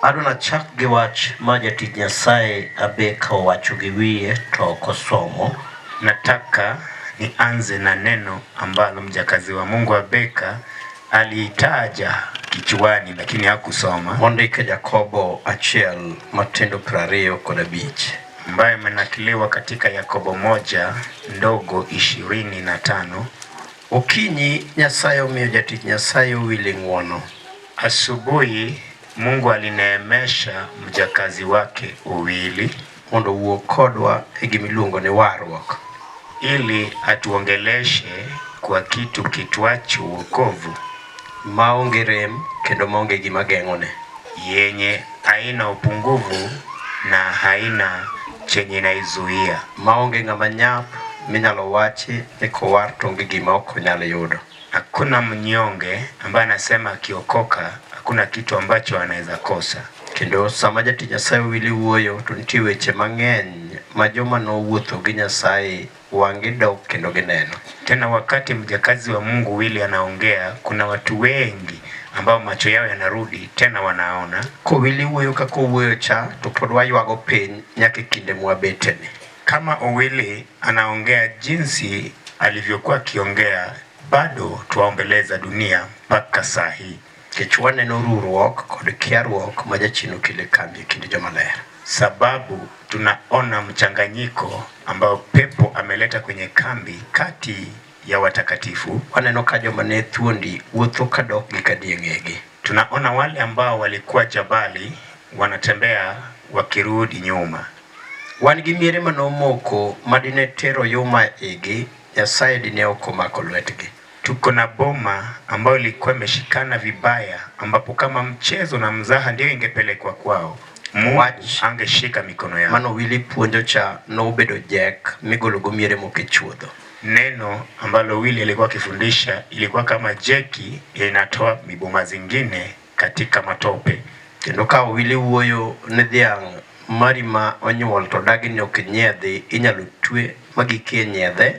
Adwa nachak gi wach ma jatich Nyasaye Abeka owacho gi wiye to ok osomo. Nataka nianze na neno ambalo mjakazi wa Mungu Abeka aliitaja kichwani lakini hakusoma, Mondik e Jakobo achiel matindo 25. Ambayo imenakiliwa katika Yakobo 1:25. Okinyi Nyasaye omiyo jatich Nyasaye Owili ng'wono. Asubuhi Mungu alineemesha mjakazi wake Owili mondo owuo kodwa e gima iluongo ni warruok. Ili atuongeleshe kwa kitu kitwacho wokovu, maonge rem kendo maonge gima geng'one. Yenye haina upungufu na haina chenye inaizuia. Maonge ng'ama nyap minyalo wachi ni kowar to onge gima ok onyal yudo. Hakuna mnyonge ambaye anasema akiokoka hakuna kitu ambacho anaweza kosa. Kendo sama jatich Nyasaye Owili wuoyo to nitie weche mang'eny ma joma nowuotho gi Nyasaye wang'gi dok kendo gineno. Tena wakati mjakazi wa Mungu Wili anaongea, kuna watu wengi ambao macho yao yanarudi tena wanaona. Kowili wuoyo kaka owuoyo cha to pod waywago piny nyaka e kinde mwabeteni. Kama Owili anaongea jinsi alivyokuwa akiongea, bado twaombeleza dunia mpaka saa hii. Nikech waneno ruruok kod kiaruok ma jachien okelo e kambi e kind jomaler. Sababu tunaona mchanganyiko ambao pepo ameleta kwenye kambi kati ya watakatifu. Waneno ka joma ne thuondi wuotho kadok gi kadieng'egi. Tunaona wale ambao walikuwa jabali wanatembea wakirudi nyuma. Wan gi miere manomoko ma dine tero yuma igi, Nyasaye dine ok omako lwetgi. Tuko na boma ambayo ilikuwa imeshikana vibaya, ambapo kama mchezo na mzaha ndio ingepelekwa kwao, Mungu Wach angeshika mikono yao. Mano Wili puonjo cha nobedo jek migologo miere moko e chuodho. Neno ambalo Wili alikuwa akifundisha ilikuwa kama jeki inatoa miboma zingine katika matope. Kendo ka Owili wuoyo ne dhiang' mari ma onyuol to dagi ni ok nyiedhi, inyalo twe ma gikie nyiedhe.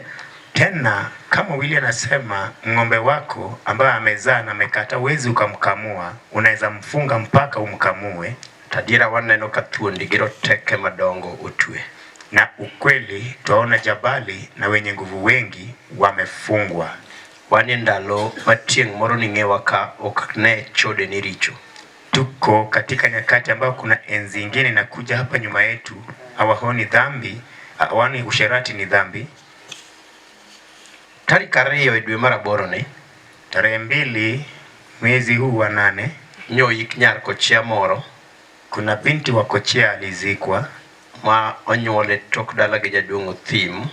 Tena kama Wili anasema ng'ombe wako ambaye amezaa na amekata, huwezi ukamkamua, unaweza mfunga mpaka umkamue. To adiera waneno ka thuondi gi roteke madongo otwe. Na ukweli twaona jabali na wenye nguvu wengi wamefungwa. Wan e ndalo ma tieng' moro ning'ewa ka ok ne chode ni richo. Tuko katika nyakati ambayo kuna enzi ingine inakuja hapa nyuma yetu, hawaoni dhambi, hawaoni usherati ni dhambi. Tarik 2 e dwe mar aboro ni, Tarehe 2 mwezi huu wa 8, nyoyik nyar kochia moro kuna binti wa Kochia alizikwa ma onyuol e tok dala gi jaduong' Othim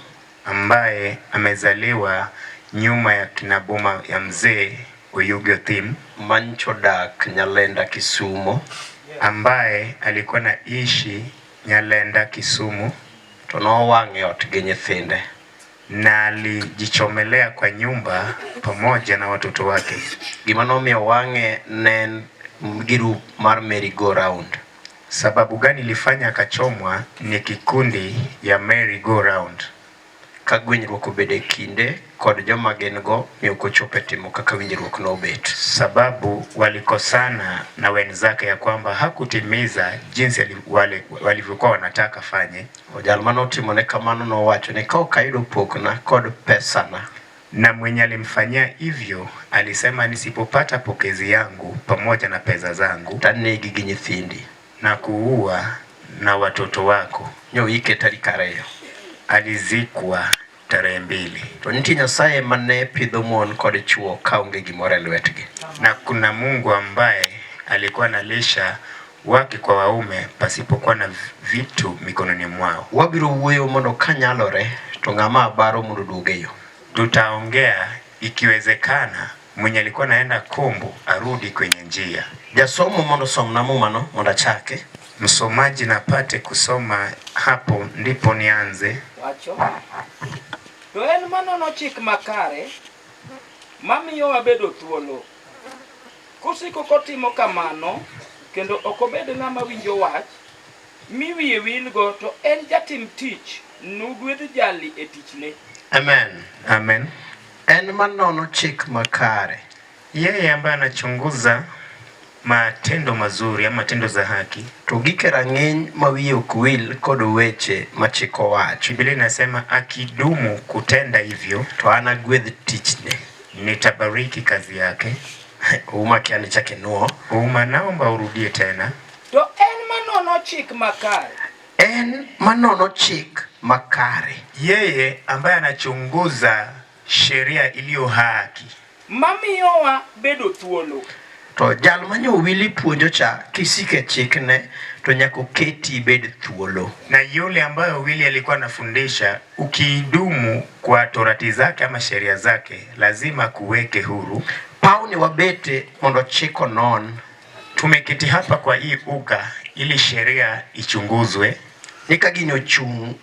ambaye amezaliwa nyuma ya kina boma ya mzee Oyugi Othim mancho dak Nyalenda Kisumo ambaye alikuwa naishi Nyalenda Kisumu to nowang' e ot gi nyithinde. Na alijichomelea kwa nyumba pamoja na watoto wake. Gima nomiyo wang'e ne en girup mar Merry Go Round. Sababu gani ilifanya akachomwa ni kikundi ya Merry Go Round. Ka gwenyruok obedo e kinde kod joma gin go mi ok ochopo e timo kaka winjruok nobet. Sababu walikosana na wenzake ya kwamba hakutimiza jinsi walivyokuwa wanataka fanye. Jal mane otimone kamano nowacho ni ka ok ayudo pokna kod pesana. Na mwenye alimfanyia hivyo alisema nisipopata pokezi yangu pamoja na pesa zangu, tanegi gi nyithindi na kuua na watoto wako. Nyoike tarik 2. Alizikwa tarehe 2. To nitie Nyasaye mane pidho mon kod chwo kaonge gimoro e lwetgi. Na kuna Mungu ambaye alikuwa analisha wake kwa waume pasipokuwa na vitu mikononi mwao. Wabiro wuoyo mondo kanyalore to ng'ama abaro mondo oduog e yo. Tutaongea ikiwezekana mwenye alikuwa naenda kombo arudi kwenye njia. Jasomo mondo somna mumano mondo achake. Msomaji napate kusoma hapo ndipo nianze. Wacho. To en manono chik makare mamiyo wabedo thuolo. Kosiko kotimo kamano kendo ok obed ng'ama winjo wach mi wiye wilgo to en jatim tich nugwedh jali e tichne. Amen. Amen. En manono chik makare. Yeye ambaye anachunguza Matendo mazuri ama tendo za haki. To gik e rang'iny ma wiye ok wil kod weche ma chik owacho. Biblia inasema akidumu kutenda hivyo, to anagwedh tichne, nitabariki kazi yake. Uma kia ni chake nuo. Uma, naomba urudie tena. To en manono chik makare. En manono chik makare. Yeye ambaye anachunguza sheria iliyo haki, mamiyowa bedo thuolo. To jal manyo wili puonjo cha kisike chikne to nyaka oketi ibed thuolo. Na yule ambayo Wili alikuwa anafundisha, ukiidumu kwa torati zake ama sheria zake, lazima kuweke huru. Pauni wabete mondo chik onon. Tumeketi hapa kwa hii uga ili sheria ichunguzwe. Ni ka gini ochung'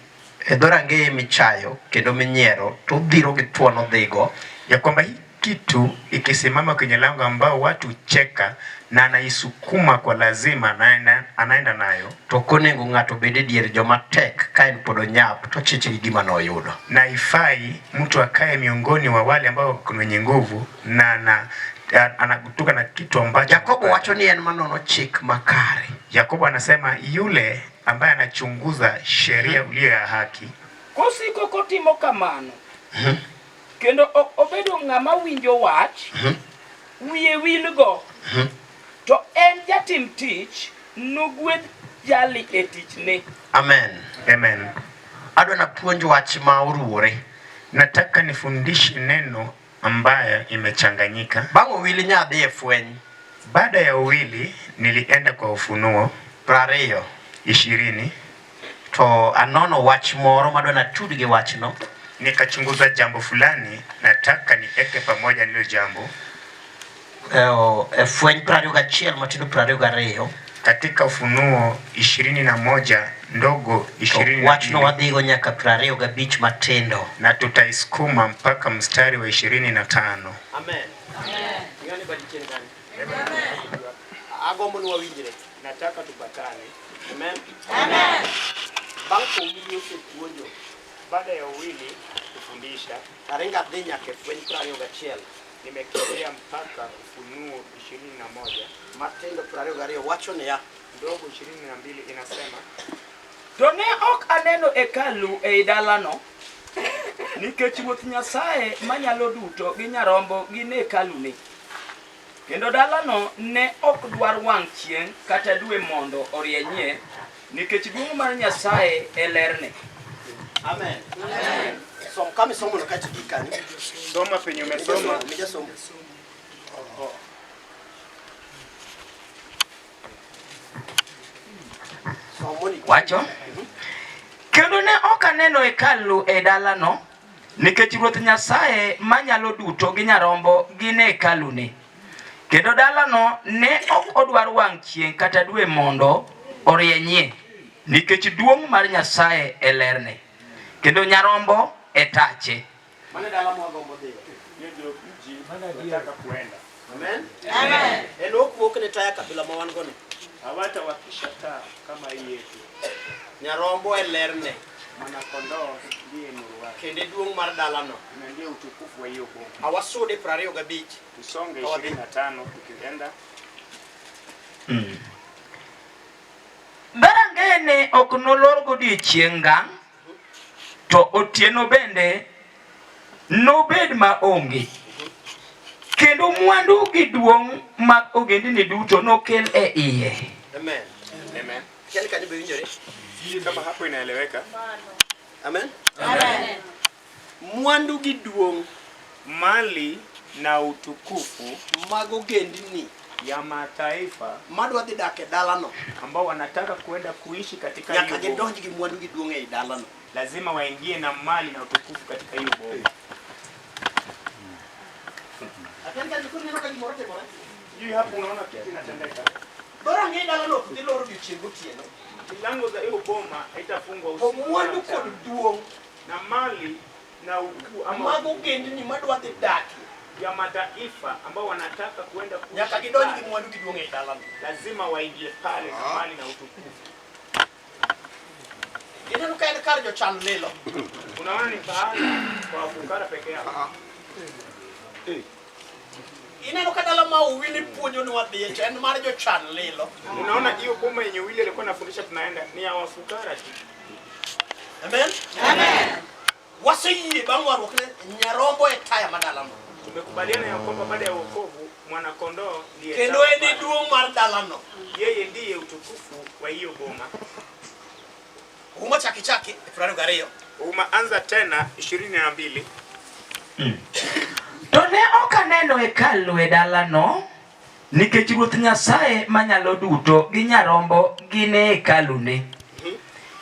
e dhorangeye michayo kendo minyiero to odhiro gi thuon odhigo, ya kwamba hii kitu ikisimama kwenye lango ambao watu cheka na anaisukuma kwa lazima na anaenda nayo, to ok onego ng'ato obed e dier joma tek ka en pod onyap to chich gi gima noyudo. Na ifai mtu akae miongoni wa wale ambao kuna wenye nguvu na anakutuka na kitu ambacho. Yakobo wacho ni en manono chik makare. Yakobo anasema yule ambaye anachunguza sheria iliyo ya haki, Kosiko kotimo kamano, kendo ok obedo ng'ama winjo wach, wiye wilgo, to en jatim tich, nogwedh jali e tichne. Amen. Amen. Adwa napuonj wach ma oruwore. Nataka nifundishe neno ambayo imechanganyika. Bang' owili nyadhi e fweny. Baada ya uwili nilienda kwa Ufunuo 20 20. To anono wach moro madwa natud gi wachno. Nikachunguza jambo fulani, nataka nieke pamoja nilo jambo. E fweny 21 matindo 22. Katika Ufunuo 21 ndogo 22. Wachno wadhigo nyaka 25 matindo. Na tutaisukuma mpaka mstari wa 25. Amen. Amen. Agombo ni wawinjre. Nataka tupatane. Amen. Amen. Bang' owili osepuonjo. Baada ya uwili kufundisha, aringa dhi nyaka e fweny 21. Nimekimbia mpaka Ufunuo 21. Matindo 22 wacho niya. Ndogo 22 inasema, To ne ok aneno hekalu ei dalano, nikech Ruoth Nyasaye manyalo duto gi Nyarombo gin hekalune. Kendo dalano ne ok dwar wang' chieng' kata dwe mondo orienyie, nikech duong' mar Nyasaye e lerne. Amen. Amen. Som kama isomo no kachi gikani. Soma penye umesoma. Nimejasoma. Wacho? Kendo ne ok aneno hekalu e dalano, nikech Ruoth Nyasaye manyalo duto gi Nyarombo gin e hekalune. Kendo dalano ne ok odwar wang' chieng' kata dwe mondo orienyie, nikech duong' mar Nyasaye e lerne, kendo Nyarombo e tache. Mano dala mwagombo dhiyo. Hiyo ndio mji nataka kuenda. Amen. Amen. En ok wuok ne taya kabila ma wan go ni. Hawatawakisha taa kama hii yetu. Nyarombo e lerne. Mwana kondoo ndiye nuru wake. Kendo duong' mar dalano. Na ndiye utukufu wa hiyo boma. Awasude 25. Tusonge 25 tukienda. Dhorangeyene ok nolor godiechieng' ngang', to otieno bende nobed maonge. Kendo mwandu gi duong' mag ogendini duto nokel e iye. Amen. Amen. Kiani kanyo be winjore? Sijui kama hapo inaeleweka. Amen. Amen. Mwandu gi duong', mali na utukufu mag ogendini ya mataifa madwa dhi dak e dalano, ambao wanataka kuenda kuishi katika nyaka hiyo boma, gidonj gi mwandu gi duong' ei dalano. lazima waingie na mali na utukufu katika hiyo boma. Akiani kanyo koro ineno ka gimoro timore. Sijui hapo unaona kitu inatendeka. Dhorangeye dalano ok dhi lor odiechieng' gotieno. Milango za hiyo boma haitafungwa To usiku wala mwandu mchana. kod duong' Na mali na ukuu ama mag ogendini madwa dhi dakie ya mataifa ambao wanataka kuenda kuishi nyaka gidonj gi pale, mwandu gi duong' ei dalano. lazima waingie pale na mali na utukufu. Ineno ka en kar jochan lilo. Unaona ni pahala kwa wafukara peke yao. Ineno ka dala ma Owili puonjo ni wadhiye cha en mar jochan lilo. Unaona hiyo boma yenye Wili alikuwa anafundisha tunaenda ni ya wafukara tu. Amen. Amen. Waseyie bang' warruok ne nyarombo e taya ma dalano. Tumekubaliana ya kwamba baada ya wokovu mwanakondoo ndiye Kendo taa en e pale. duong' mar dalano. Yeye ndiye utukufu wa hiyo boma. Uma chaki chaki e 22. Umaanza tena 22. To ne ok aneno hekalu e dalano, nikech Ruoth Nyasaye Manyalo Duto gi Nyarombo gin e hekalune.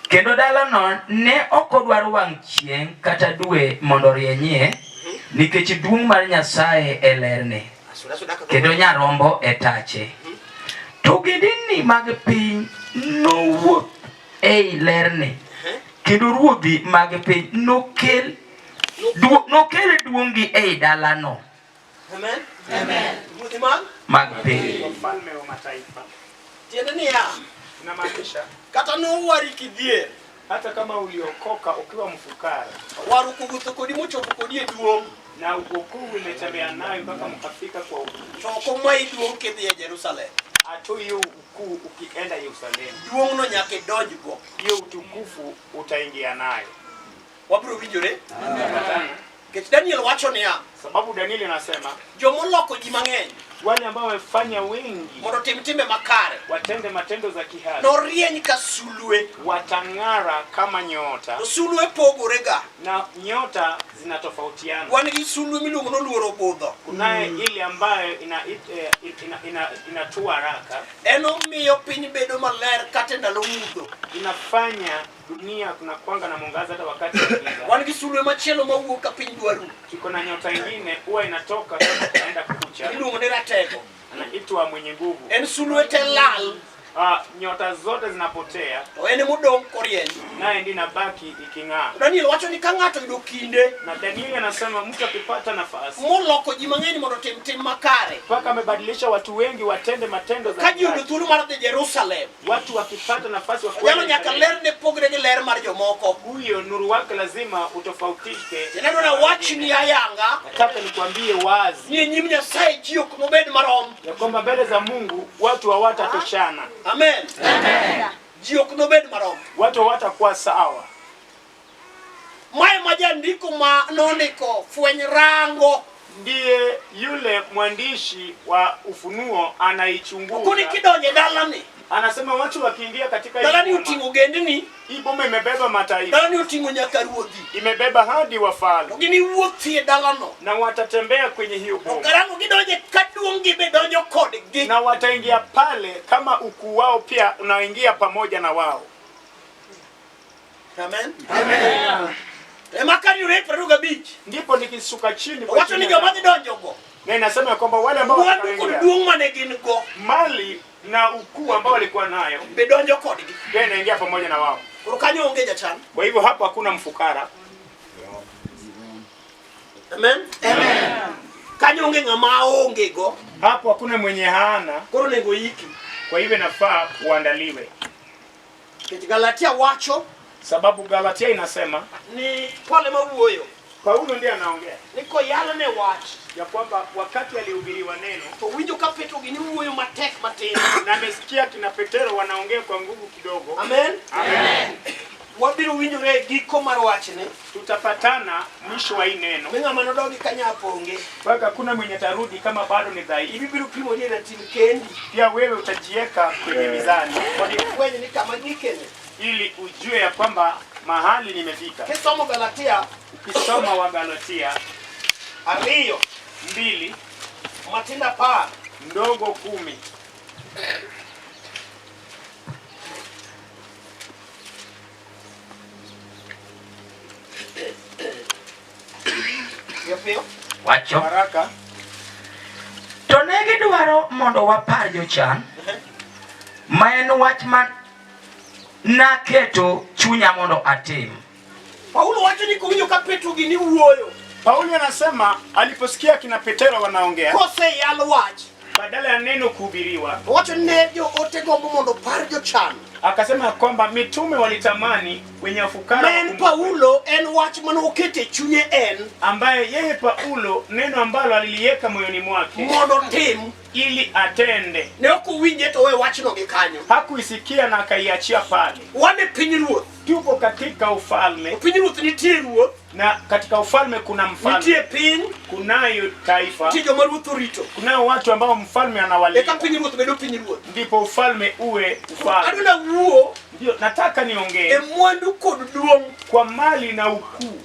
Kendo dalano ne ok odwar wang' chieng' kata dwe mondo orienyie, nikech duong' mar Nyasaye e lerne, Suda suda ka kendo Nyarombo e tache. To ogendini mag piny nowuoth ei lerne, kendo ruodhi mag piny nokel nokel duong'gi ei dalano Amen. Amen. Ruodhi mag mag piny. Wafalme wa mataifa. tiende niya Inamaanisha kata nowari kidhier hata kama uliokoka ukiwa mfukara warruok owuotho kodi mochopo kodi e duong' na wokovu imetembea nayo mpaka mkafika kwa ukuu, to ok omayi duong' kidhi e Jerusalem. hatoi hiyo ukuu ukienda Yerusalemu, Duong'no nyaka idonjgo. hiyo utukufu utaingia nayo. Wabiro winjore Patana. nikech Daniel wacho niya Sababu Danieli anasema jomoloko ji mang'eny wale ambao wamefanya wengi mondo otim timbe makare watende matendo za kihaki norieny ka sulwe watang'ara kama nyota, to sulwe pogore ga na nyota zinatofautiana. wan gi sulwe miluongo noluoro budho Kunaye ile ambayo ina, ina, ina, inatua haraka, en omiyo piny bedo maler kata e ndalo mudho inafanya dunia kuna kwanga na mwangaza hata wakati wa giza. wan gi sulwe machielo mawuok ka piny dwa ru Tuko na nyota ingine huwa inatoka kama kunaenda kucha, iluongo ni ratego anaitwa mwenye nguvu. en sulwe te lal Nyota zote zinapotea, to en emodong' korieny naye ndiye inabaki iking'aa. Daniel wacho ni ka ng'ato oyudo kinde Na Danieli anasema mtu akipata nafasi moloko ji mang'eny mondo otim tim makare mpaka amebadilisha watu wengi watende matendo za ka ji oyudo haki. thuolo mar dhi Jerusalem Watu wakipata nafasi wa kwenda jalo nyaka Yerusalemu, lerne pogre gi ler mar jomoko huyo nuru wake lazima utofautike. tiende adwa wachni ayanga Nataka nikwambie wazi ni e nyim Nyasaye ji ok nobed marom ya kwamba mbele za Mungu watu hawatatoshana, amen ji ok nobed marom watu hawatakuwa sawa. mae ma jandiko ma nondiko fweny rango Ndiye yule mwandishi wa Ufunuo koni anaichunguza, kidonjo e dalani anasema watu wakiingia katika hii dalani boma, oting'o ogendni hii boma imebeba mataifa, dalani oting'o nyaka ruodhi imebeba hadi to wafalme, giniwuothi e dalano na watatembea kwenye hiyo to boma karang'o gidonje ka duong' gi be donjo kodgi na wataingia pale kama ukuu wao pia unaingia pamoja na wao. amen ema kayudore e 25 Ndipo nikishuka chini kwa owacho ni chini joma dhi donjogo na inasema ya kwamba wale ambao mwandu kod watakaoingia, duong' mane gin go mali na ukuu ambao walikuwa nayo be donjo kodgi pia inaingia pamoja na wao. koro kanyo onge jachan Kwa hivyo hapo hakuna mfukara, amen kanyo onge ng'ama onge go hapo hakuna mwenye hana. koro onego iki Kwa hivyo inafaa uandaliwe, nikech Galatia wacho sababu Galatia inasema, ni Paul ema wuoyo Paulo ndiye anaongea ni koyalne wach ya kwamba wakati alihubiriwa neno to winjo ka Petro gini wuoyo matek matin na amesikia kina Petero wanaongea kwa nguvu kidogo. amen Amen. wabiro winjore e giko mar wachni Tutapatana mwisho wa hii neno, mi ng'ama nodogi ka nyap onge mpaka hakuna mwenye atarudi kama bado ni dhaifu. ibibiro pimori e ratil kendi Pia wewe utajiweka kwenye mizani mondo ifweny ni kama gikene ili ujue ya kwamba mahali nimefika. kisomo Galatia Ukisoma Wagalatia 2 2 matindo 10 ndogo 10 piyo piyo Wacho. haraka To ne gidwaro mondo wapar jochan, ma en wach ma naketo chunya mondo atim. Paulo wacho ni kowinjo ka Petro gini wuoyo Paulo anasema aliposikia kina Petero wanaongea, koseyal wach badala ya neno kuhubiriwa, to wacho ni ne joote gombo mondo opar jochan. Akasema kwamba mitume walitamani wenye ufukara Ma en wakumbukwe. Paulo en wach mane oketo e chunye en ambaye yeye Paulo neno ambalo aliliweka moyoni mwake mondo otim ili atende, ne ok owinje to owe wachno gi kanyo. hakuisikia na akaiachia pale. Wan e piny ruoth. Tuko katika ufalme, Piny ruoth nitie ruoth, na katika ufalme kuna mfalme, nitie piny, kunayo taifa, nitie joma ruoth orito. kunayo watu ambao mfalme Eka anawalinda, piny ruoth bedo piny ruoth. ndipo ufalme uwe ufalme. Adwa nawuo Ndio nataka e niongee mwandu kod duong' kwa mali na ukuu.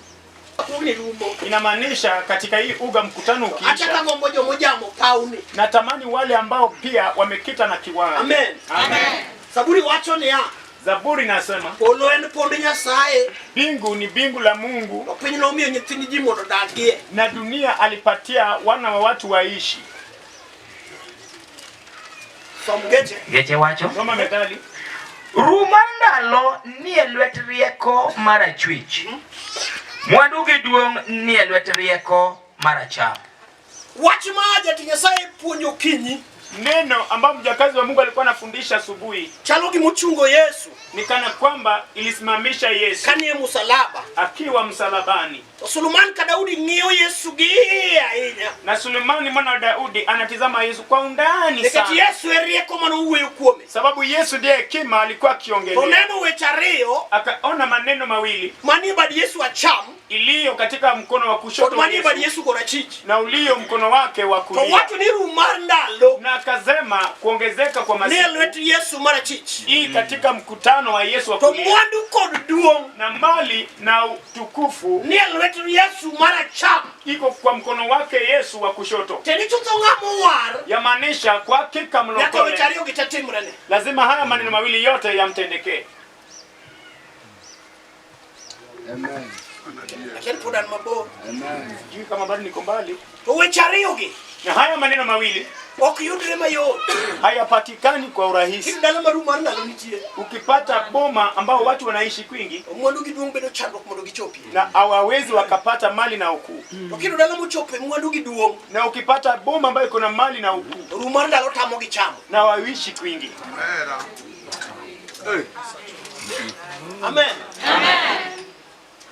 Kuogni rumo. Inamaanisha katika hii uga mkutano Achaka ukiisha, gombo jomojamo pawni. natamani wale ambao pia wamekita na kiwanja. Amen. Amen. Zaburi wacho niya, Zaburi nasema polo en pond Nyasaye, mbingu ni bingu la Mungu to piny nomiyo nyithind ji mondo odagie. na dunia alipatia wana wa watu waishi. Som geche. Geche wacho Soma Methali. Ru mar ndalo nie lwet rieko mar achwich. Mwandu gi duong' nie lwet rieko mar acham. Wach ma jatich Nyasaye puonjo okinyi Neno ambayo mjakazi wa Mungu alikuwa anafundisha asubuhi chalo gimochungo Yesu ni kana kwamba ilisimamisha Yesu kanie musalaba. akiwa msalabani, To Suleman ka Daudi ng'iyo Yesu gi iye ahinya. na Sulemani mwana wa Daudi anatizama Yesu kwa undani Nikech sana, Yesu e rieko mane owuoyo kuome. sababu Yesu ndiye hekima alikuwa To akiongelea. neno weche ariyo Akaona maneno mawili manie bad Yesu acham iliyo katika mkono wa kod kushoto wa manie bad Yesu Yesu korachich. na uliyo mkono wake wa To kulia, wacho ni ru mar ndalo na akasema kuongezeka kwa nie masiku lwet Yesu mar achich. hii katika mkutano wa Yesu wa To kulia mwandu kod duong' na mali na utukufu nie lwet Yesu mar acham. iko kwa mkono wake Yesu wa kushoto. Tiende chutho ng'ama owar Yamaanisha kwa hakika nyaka weche mlokole ariyo gi te timrene. lazima haya maneno mawili yote yamtendekee. Achiel pod an mabor. Sijui kama bado niko mbali. To weche ariyo gi Na haya maneno mawili ok yudre mayot. hayapatikani kwa urahisi. Kik dala maru mar ndalo nitie. Ukipata boma ambao watu wanaishi kwingi To mwandu gi duong' bedo chandruok mondo gichopie. na hawawezi wakapata mali na ukuu, To kiyudo dala mochope mwandu gi duong' na ukipata boma ambayo iko na mali na ukuu to ru mar ndalo tamogi chamo. na waishi kwingi. Amen.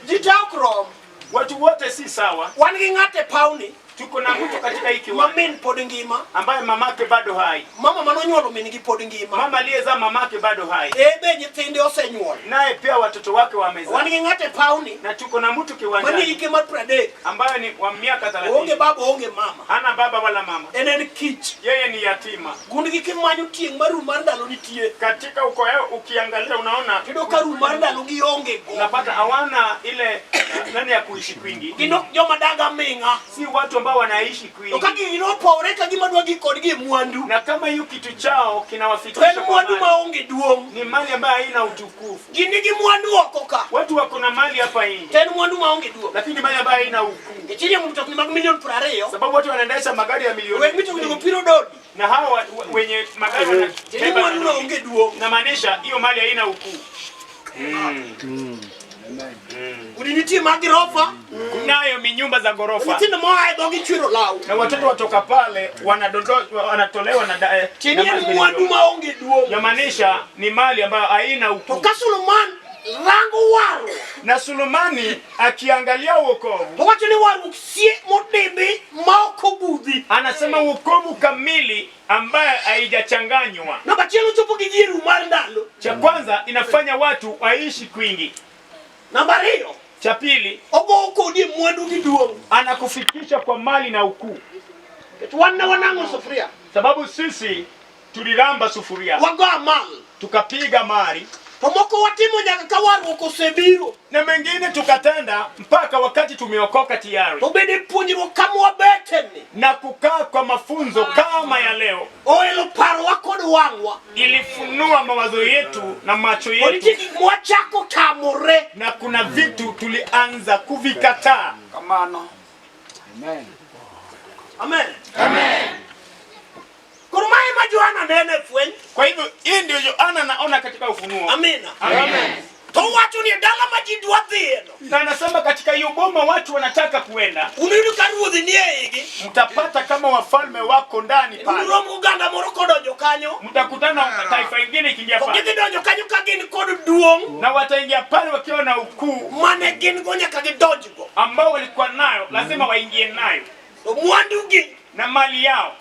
Ji te ok rom. Watu wote si sawa. Wan gi ng'ato e pawni Tuko na mtu katika hii ma kiwanja min pod ngima, ambaye mamake bado hai, mama manonyuolo min gi pod ngima. mama aliyezaa mamake bado hai, E be nyithinde osenyuol. naye pia watoto wake Wan wamezaa. gi ng'ato e pawni Na tuko na mtu manie kiwanjani hike mar 30. ambaye ni wa miaka Oonge 30, baba oonge mama. hana baba wala mama, En en kich. yeye ni yatima. Gundgi kimanyo tieng' mar ru mar ndalo nitie. Katika ukoo yao ukiangalia, unaona Tiyudo ka ru mar ndalo gionge go. unapata hawana ile nani ya kuishi kwingi, Gin ok joma dag aming'a. si watu ambao wanaishi To ka kwingi, gigi nopowre ka gima dwa gik kodgi e mwandu. na kama hiyo kitu chao To en kinawafikisha kwa mwandu mali, maonge duong'. ni mali ambayo haina utukufu. Gin nigi mwandu oko ka. Watu wako na mali hapa nje, To en mwandu maonge duong'. lakini mali ambayo haina ukuu, Nikech iriembo mtokni mag milion 20, sababu watu wanaendesha magari ya weg milioni mitoknigo biro dodi. na hawa wenye magari Tiende wanabeba mwandu na maonge duong'. namaanisha hiyo mali haina ukuu. Udi nitie mag girofa, Kunayo minyumba za to ghorofa nyithindo moa e dhogi chwero law. na watoto watoka pale wanatolewa na Tiende na en mali mwandu milioni. maonge duong'. Yamaanisha ni mali ambayo haina To ukuu. ka Suleman rango warruok, Na Sulemani akiangalia wokovu to wacho ni warruok sie modimbi ma ok obudhi. anasema wokovu kamili ambaye haijachanganywa. Namba achiel ochopo gi ji e ru mar ndalo. Cha kwanza inafanya watu waishi kwingi. Namba ariyo, Cha pili ogowo kodi e mwandu gi duong'. anakufikisha kwa mali na ukuu, Nikech wan ne wanang'o sufuria, sababu sisi tulilamba sufuria wago amal, tukapiga mari to moko watimo nyaka ka warruok osebiro. na mengine tukatenda mpaka wakati tumeokoka tayari To bende puonjruok kama wabeteni na kukaa kwa mafunzo kama ya leo oelo parowa kod wang'wa. ilifunua mawazo yetu na macho To yetu, nitie gik mwachako tamore. na kuna vitu tulianza kuvikataa. Amen. Amen. Koro mae ma Johana neno e fweny. Kwa hivyo hii ndio Yohana anaona katika Ufunuo. Amina. Amen. To owacho ni e dala ma ji dwa dhiye no. Na anasema katika hiyo boma watu wanataka kuenda, Unuyud ka ruodhi nie igi. mtapata kama wafalme wako ndani pale, Unurom gi oganda moro kodonjo kanyo. mtakutana na taifa ingine ikiingia To pale, gidhi donjo kanyo ka duong' na wataingia pale wakiwa na ukuu mane gin go nyaka gidonjgo. ambao walikuwa nayo, lazima waingie nayo To mwandugi na mali yao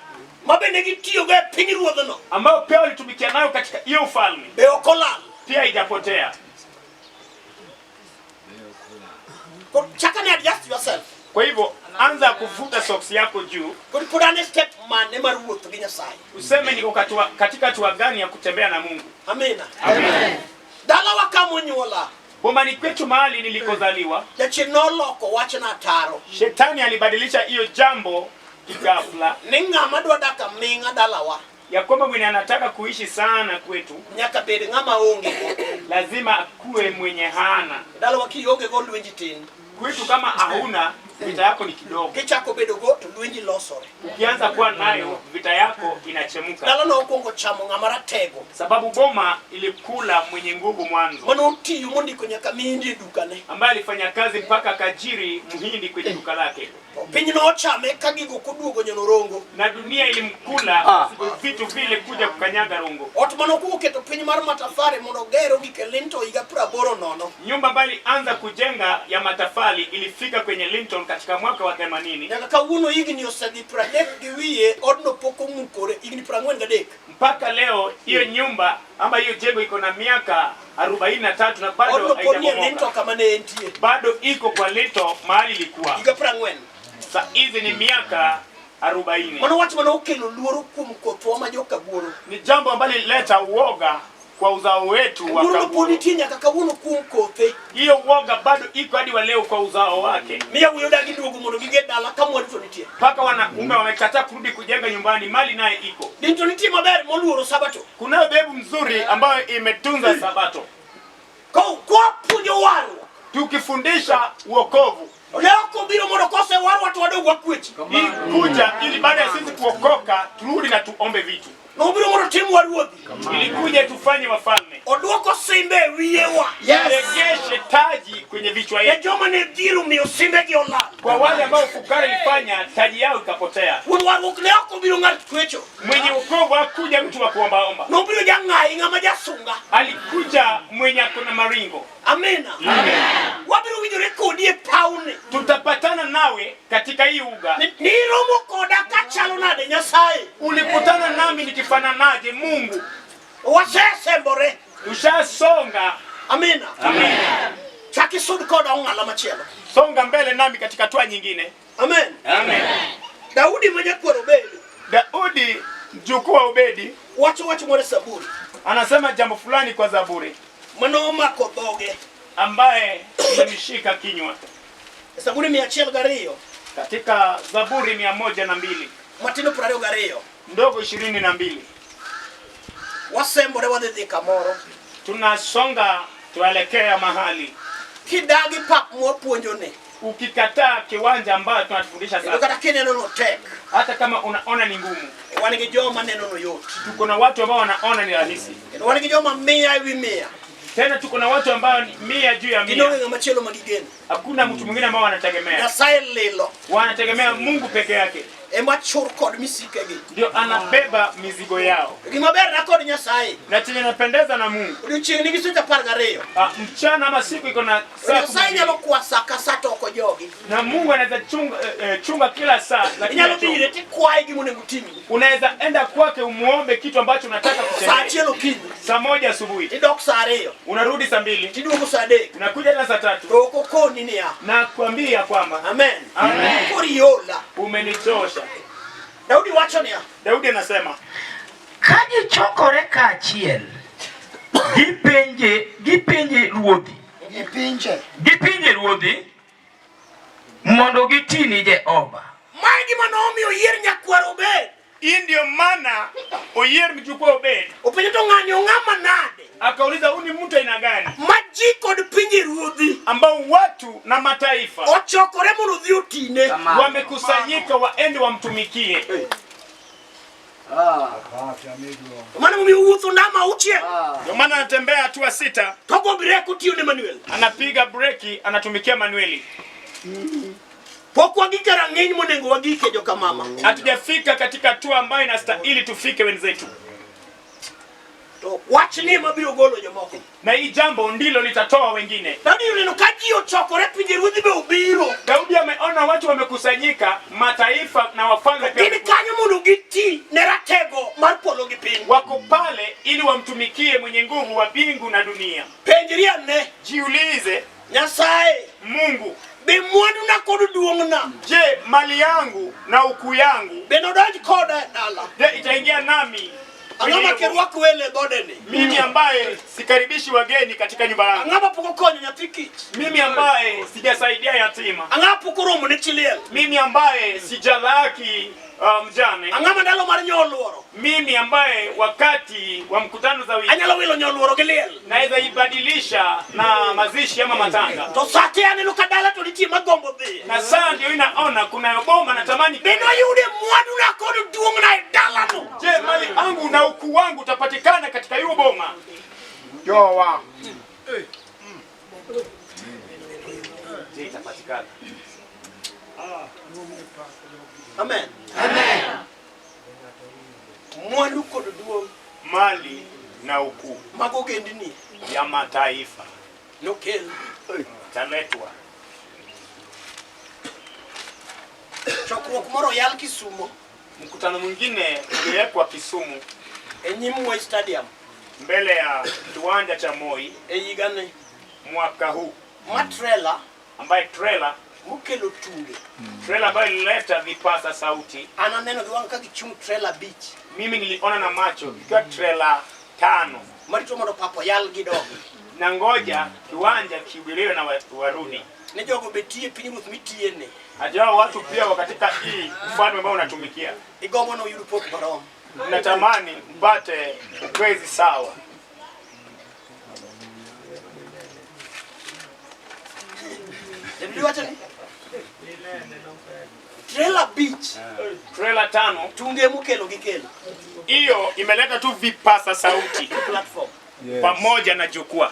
ma bende gitiyogo e pinyruodhno ambayo pia walitumikia nayo katika hiyo ufalme be ok olal. pia haijapotea. Koro chak ane adjust yourself. Kwa hivyo anza kuvuta soksi yako juu, Koro pod an e step mane mar wuotho gi Nyasaye. useme niko katika hatua gani ya kutembea na Mungu. Amina. Amen. Dalawa kamonyuola, Bomani kwetu mahali nilikozaliwa, jachien noloko wachna ataro shetani alibadilisha hiyo jambo kighafla, ni ng'ama dwa dak aming'a dalawa ya kwamba mwenye anataka kuishi sana kwetu nyaka bed ng'ama onge go. lazima akuwe mwenye hana. Dalawa kionge go lwenji tin. Kwetu kama hauna, vita yako ni kidogo. Kichako bedo go to lwenji losore. Ukianza kuwa nayo, vita yako inachemuka, Dalano okwongo chamo ng'ama ratego sababu boma ilikula mwenye nguvu mwanzo, mane otiyo mondiko nyaka mindi e dukane. ambaye alifanya kazi mpaka akajiri mhindi kwenye duka lake, To piny nochame ka gigo koduogo nyonorongo. na dunia ilimkula vitu vile kuja kukanyaga rungu. Ot mane okwongo keto piny mar matafari mondo ogero gik e Linto higa 80 Nyumba ambayo ilianza kujenga ya matafali ilifika kwenye Linton katika mwaka wa 80 nyaka kawuono higni osedhi 30 gi wiye odno pok omukore higni 43. mpaka leo hiyo nyumba ama hiyo jengo iko na miaka 43 na bado Odno pod nie Linto haijabomoka, kama ne entie bado iko kwa Linto mahali ilikuwa. higa 40. Saa hizi ni miaka 40. Mano wach mane okelo luoro kuom kothwa ma joka-Wuoro. Ni jambo ambalo lileta uoga kwa uzao wetu wa Luoro no pod Kaburu. nitie nyaka kawuono kuom kothe. Hiyo uoga bado iko hadi wa leo kwa uzao wake, Miya wuoyo dagi duogo mondo giger dala ka mwandu to nitie. mpaka wanaume wamekataa kurudi kujenga nyumbani, mali naye iko. Din to nitie maber moluoro sabato. Kunayo dhehebu mzuri ambayo imetunza Sabato, Kwa puonjo warruok. tukifundisha uokovu Ne ok obiro mondo kose warwa to wadog wakwechi. hii kuja ili baada ya sisi kuokoka turudi na tuombe vitu. Nobiro mondo timwa ruodhi. Ilikuja tufanye wafalme, Oduoko simbe e wiyewa. turegeshe taji kwenye vichwa Ne yetu. joma ne dhir omiyo simbegi olal. Kwa wale ambao fukara ilifanya taji yao ikapotea, Wuon warruok ne ok obiro ng'at kwecho. mwenye wokovu hakuja mtu wa kuombaomba, Nobiro jang'ayi ng'ama jasunga. alikuja mwenye ako na maringo. Amina. Wabiro winjore kodi e pawni. Tutapatana nawe katika hii uga. Niromo koda kachalo nade Nyasaye. Ulikutana nami nikifananaje? Mungu, Wasesembore. ushasonga. Amina. Amen. Chak isud koda ong'ala machielo. Songa mbele nami katika hatua nyingine. Amen. Amen. Daudi ma nyakwar Obedi Daudi mjukuu wa Obedi wacho wach moro e Zaburi anasema jambo fulani kwa Zaburi manomako dhoge. ambaye ilimshika kinywa. E Zaburi 102 Katika Zaburi 102 matindo 22 ndogo 22 wasembore wadhi dhi kamoro tunasonga tuelekea mahali. kidagi pap mwapuonjoni Ukikataa kiwanja ambayo tunatufundisha kendo sasa, kata kineno no tek hata kama unaona ni ngumu, wan gi joma neno no yot tuko na watu ambao wanaona ni rahisi. kendo wan gi joma mia ewi mia Tena tuko na watu ambao ni mia juu ya gin onge mia. ng'ama chielo ma gigeno Hakuna mtu mwingine ambao wanategemea, Nyasaye lilo wanategemea Mungu peke yake, ema chur kod misikegi ndio anabeba mizigo yao. gima ber na kod Nyasaye Na chenye napendeza na Mungu, odiochieng' nigi seche 12 mchana ama siku iko na saa Nyasaye 12. nyalo kwa sa ka sa to ok ojogi na Mungu anaweza chunga, chunga kila saa, lakini inyalo hachoki. dhi ire tikwaye gima onego otimni Unaweza enda kwake umuombe kitu ambacho unataka sa kutendea. achiel okinyi Saa 1 asubuhi tidok sa 2 unarudi saa 2 tiduogo sa 3 unakuja tena saa 3 to ok okoni niya na kuambia kwamba amen Amen. koro iola umenichosha. Daudi wacho niya Daudi anasema Ka gichokore kaachiel, gipenje ruodhi. Gipinje ruodhi mondo giti ni Jehova. Mae gima nomiyo oyier nyakwar Obed. Hii ndio maana oyier mjukuu wa Obed. Openjo to ng'ani ong'ama nade Akauliza, huyu ni mtu aina gani ma ji kod pinje ruodhi ambao watu na mataifa ochokore mondo odhi otine. wamekusanyika waende wamtumikie? Mano momiyo owuotho ndama auchiel Ndio maana anatembea hatua 6, togo brek otiyo ne Manuel. anapiga breki, anatumikia Manueli. Pok wagike rang'iny monego wagike joka mama. Hatujafika katika hatua ambayo inastahili tufike wenzetu. To wachni ema biro golo jomoko. Na hii jambo ndilo litatoa wengine. Daudi oneno ka ji ochokore pinje ruodhi be obiro. Daudi ameona watu wamekusanyika, mataifa na wafalme pia Gin kanyo mondo giti ne ratego mar polo gi piny. wako pale ili wamtumikie mwenye nguvu wa mbingu na dunia. Penjri ane, Jiulize, Nyasaye, Mungu, be mwanduna kod duong'na je, mali yangu na ukuu yangu be nodonj koda e dala? je, itaingia nami Ang'o kwenye ma hiyo kirwak welo e dhodeni? mimi ambaye sikaribishi wageni katika nyumba yangu, Ang'o ma pok okonyo nyathi kich? mimi ambaye sijasaidia yatima, Ang'o ma pok oromo ne chi liel? mimi ambaye sijalaki mjane, Ang'o ma ndalo mar nyoluoro? mimi ambaye wakati wa mkutano za wiki Anyalo wilo nyoluoro gi liel. naweza ibadilisha na mazishi ama matanga. To sate aneno ka dala to nitie magombo dhiye. Na saa ndio inaona kuna boma natamani. Be noyude mwanduna kod duong'na e dalano? Je, mali yangu na ukuu wangu utapatikana katika hiyo boma? Jowa. Je, itapatikana? Amen. Amen. Mwandu kod duong' Mali na ukuu mag ogendini ya mataifa nokel. italetwa. Chokruok moro oyal Kisumo Mkutano mwingine uliwekwa Kisumu e nyim Moi Stadium mbele ya kiwanja cha Moi e higani mwaka huu, ma trela ambaye trela mokelo tunge trela ambayo ilileta vipasa sauti. an aneno gi wang' ka gichung' trela abich Mimi niliona na macho ikiwa trela 5 marito mondo pap oyal gidongi na ngoja kiwanja kihubiriwe na warudi. ni jogo be tiye pinyruoth mitiyene Hajao watu pia wa katika hii ufalme ambao unatumikia, igombo noyud pok marom. natamani mpate ukwezi sawa. Jadili wacho ni trela abich Trela 5 tunge mokelo gi kelo hiyo imeleta tu vipasa sauti platform pamoja na jukwaa.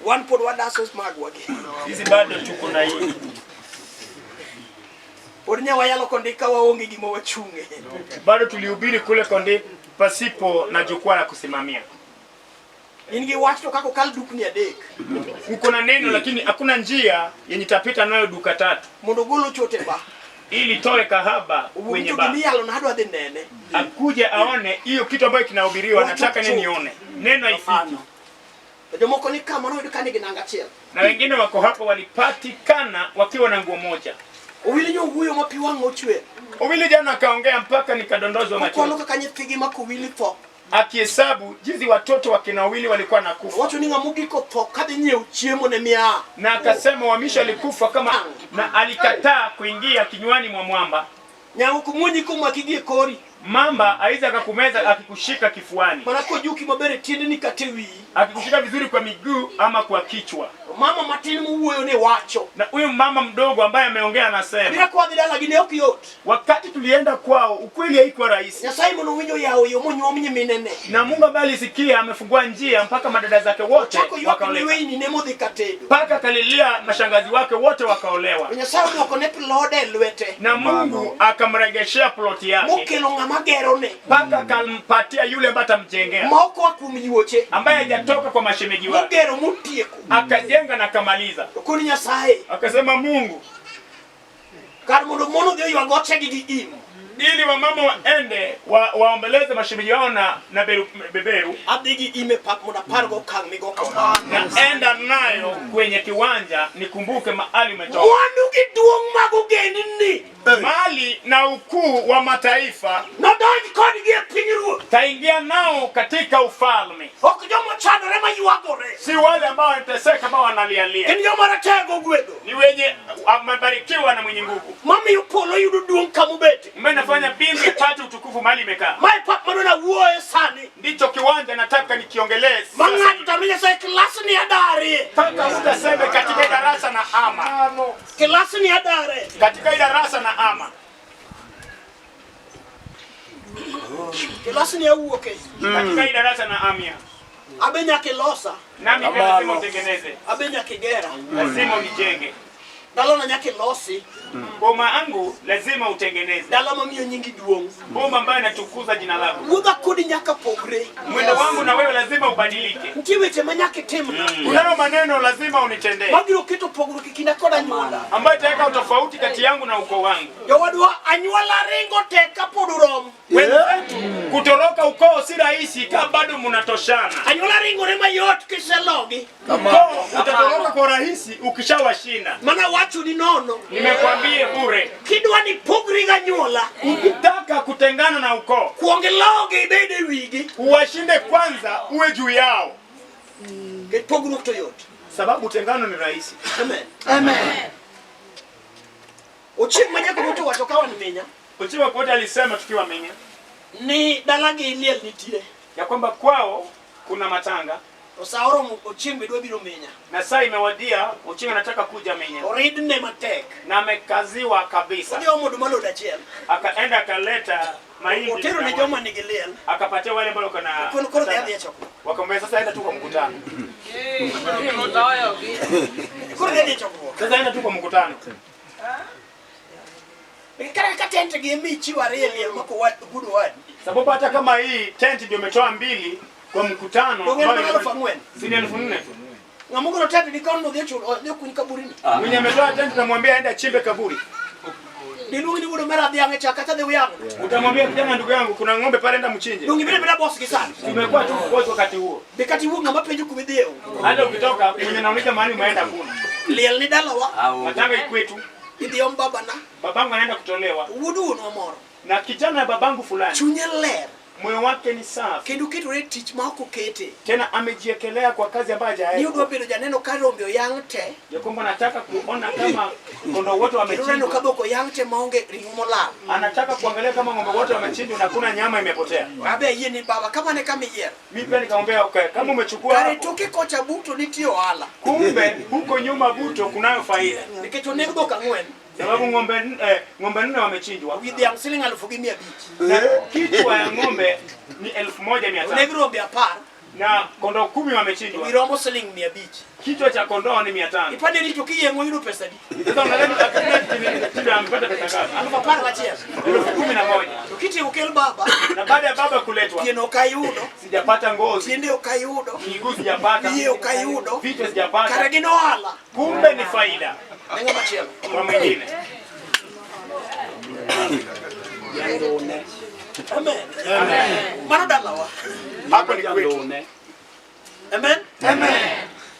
wan pod wadaso magwa gi Sisi bado tuko na hii pod nya wayalo kondika waonge gima wachung'e. bado tulihubiri kule Konde pasipo na jukwaa la kusimamia. In gi wach to kaka okal dukni adek Uko na neno lakini hakuna njia yenye tapita nayo duka tatu mondo ogol ochote ba ili toe kahaba kwenye owuog ba gimiyalo na adwa dhi nene akuje aone hiyo kitu ambayo kinahubiriwa, nataka nini nione neno haifiki. To jomoko ni kama noyud ka nigi nanga achiel. Na wengine wako hapo walipatikana wakiwa na nguo moja. Owili nyowuoyo ma pi wang' ochwer. Owili jana akaongea mpaka nikadondozwa Okwano machozi, kaka nyithigi ma Kowili tho. akihesabu jinsi watoto wa kina Owili walikuwa nakufa, Owacho ni ng'ama ogik otho kadhi nyiewo chiemo ne miaha. na akasema Wamisha alikufa kama, na alikataa kuingia kinywani mwa mwamba. Nyango kumwonyi komaki gi e kori. Mamba aweza akakumeza akikushika kifuani, Mana kojuki maber e tiendeni kata e wiyi. akikushika vizuri kwa miguu ama kwa kichwa. To mama matin mowuoyo ne wacho. Na huyu mama mdogo ambaye ameongea anasema Bira kwa dhi dalagi ne ok yot. wakati tulienda kwao ukweli haikuwa rahisi, Nyasaye mondo owinjo yawo yo monyuom nyiminene. na Mungu ambaye alisikia amefungua njia mpaka madada zake wote Ochako ywak ne wakaoleka, weyni ne modhi katedo. mpaka akalilia mashangazi wake wote wakaolewa, To Nyasaye odwoko ne plode e lwete. na Mungu akamregeshea ploti yake Mokelo ng'ama gerone. mpaka akampatia yule ambaye atamjengea, Ma ok oa kuom yuoche. ambaye hajatoka kwa mashemeji wake, Mogero motieko. akajenga na akamaliza. To koni Nyasaye Akasema Mungu, kar mondo mon odhi oywag ochegi gi im. ili wamama waende waombeleze mashemeji wao na beberu, Adhi gi im e pap mondo apargo okang' migo kamano. naenda nayo kwenye kiwanja nikumbuke mahali umetoka. Mwandu gi duong' mag ogendini Mali na ukuu wa mataifa nodonj kodgi e pinyruoth. taingia nao katika ufalme, Ok joma chandore maywagore. si wale ambao wanateseka ambao wanalialia, Gin joma ratego ogwedho. ni wenye wamebarikiwa na mwenye nguvu. Mamiyo polo yudo duong' kamobete. Ambaye nafanya mbingu ipate utukufu mahali imekaa. Mae pap madwa wuoye sani. Ndicho kiwanja nataka nikiongelee Ma sasa. ng'ato tami Nyasaye klasni adarie. Mpaka utaseme katika darasa na ama, Klasni adare. katika darasa na ama, Klasni awuoke. katika darasa na amia. Abe nyaka ilosa. Nami pia lazima utengeneze, Abe nyaka igera. lazima unijenge. Dalana nyaka ilosi. Boma yangu lazima utengeneze. Dala mamiyo nyingi duong'. Boma ambayo inatukuza jina lako. Wuodha kodi nyaka pogre. Mwendo wangu na wewe lazima ubadilike. Nitie weche ma nyaka itimna. Kunayo maneno lazima unitendee Mabiro keto pogruok e kinda kod anyuola. ambayo itaweka utofauti kati yangu na ukoo wangu. Jowadwa anyuola ringo tek kapod urom. Wenzetu kutoroka ukoo si rahisi kama bado mnatoshana. Anyuola ringore mayot kiselogi. Ukoo utatoroka kwa rahisi ukishawashinda. Mana wachoni nono. Nimekwambia bure. Kidwa ni pogri gi anyuola. Ukitaka kutengana na ukoo, Kuong ilogi ibed e wigi. uwashinde kwanza, uwe juu yao, Nikech pogruok to yot. sababu utengano ni rahisi. Amen. Amen. Ochieng' ma Jakobo owacho ka wan Minya Ochiwa Kote alisema tukiwa Minya ni dalagi liel nitie. ya kwamba kwao kuna matanga To sa oromo Ochieng' be dwa biro Minya. na saa imewadia, Ochieng anataka kuja Minya Oridne matek. na amekaziwa kabisa, Odhi omo oduma load achiel. akaenda akaleta mahindi Otero ne joma nigi liel. akapatia wale ambao wako na Koro koro dhi adhi e chokruok. wakamwambia sasa enda tu kwa mkutano, Koro dhi adhi e chokruok. sasa enda tu kwa mkutano. Kata ka tent gi emi chiwo ariyo e liel mako wad good wad. Sababu hata kama hii tent ndio umetoa mbili kwa mkutano, Donge en ambayo mana 4,000. si ni 4,000 tu. Ng'ama ogolo tent ni kono odhi ochul odhi okuny kaburini. Mwenye ametoa tent utamwambia aende achimbe kaburi. Diluongi ni wuod omera dhiang' e chak kata dhi uyang'o. Utamwambia kijana, ndugu yangu, kuna ng'ombe pale, enda mchinje. Donge ibed abeda boss gi sani. Tumekuwa tu boss wakati huo. Be kata iwuok ng'ama penjo kuma idhiye onge. Hata ukitoka mwenye nauliza mahali umeenda kuna. Liel ni dalawa. Matanga ikwetu, Idhi om babana. babangu anaenda kutolewa Wuod wuonwa moro. na kijana ya babangu fulani, Chunye ler. moyo wake ni safi, Kendo oketore e tich ma ok okete. tena amejiekelea kwa kazi ambayo Ni hajaweka. odwa bedo janeno ka rombe oyang' te. Ya kwamba anataka kuona kama kondoo wote Kendo neno ka wamechinjwa, dhok oyang' te maonge ring'o molal. anataka kuangalia kama ng'ombe wote wamechinjwa na kuna nyama imepotea. Abe ayie ni baba kamano e kama iyiero. Mimi pia nikamwambia okay, kama umechukua Kare hapo, toke kocha buto nitie ohala. kumbe huko nyuma buto kunayo faida, Nikech oneg dhok ang'wen. sababu ng'ombe nne wamechinjwa Wi dhiang' siling' 1,500. na kichwa ya ng'ombe ni 1,500 Oneg rombe 10. na kondoo 10 Wi wamechinjwa, rombo siling' 500. kichwa cha kondoo ni 500. Ipande ni to kiyeng'o yudo pesa adi? Sasa unadhani akina amepata pesa ngapi? 11,000. 11,000. To kitieko kel baba, Na baada ya baba kuletwa, pien ok ayudo, sijapata ngozi, tiende ok ayudo, miguu sijapata, wiye ok ayudo, vichwa kare sijapata, gin ohala. kumbe ni faida Ne ng'ama chielo. kwa mwingine. Amen. Mano dalawa. Hapo ni kwetu. Amen. Amen.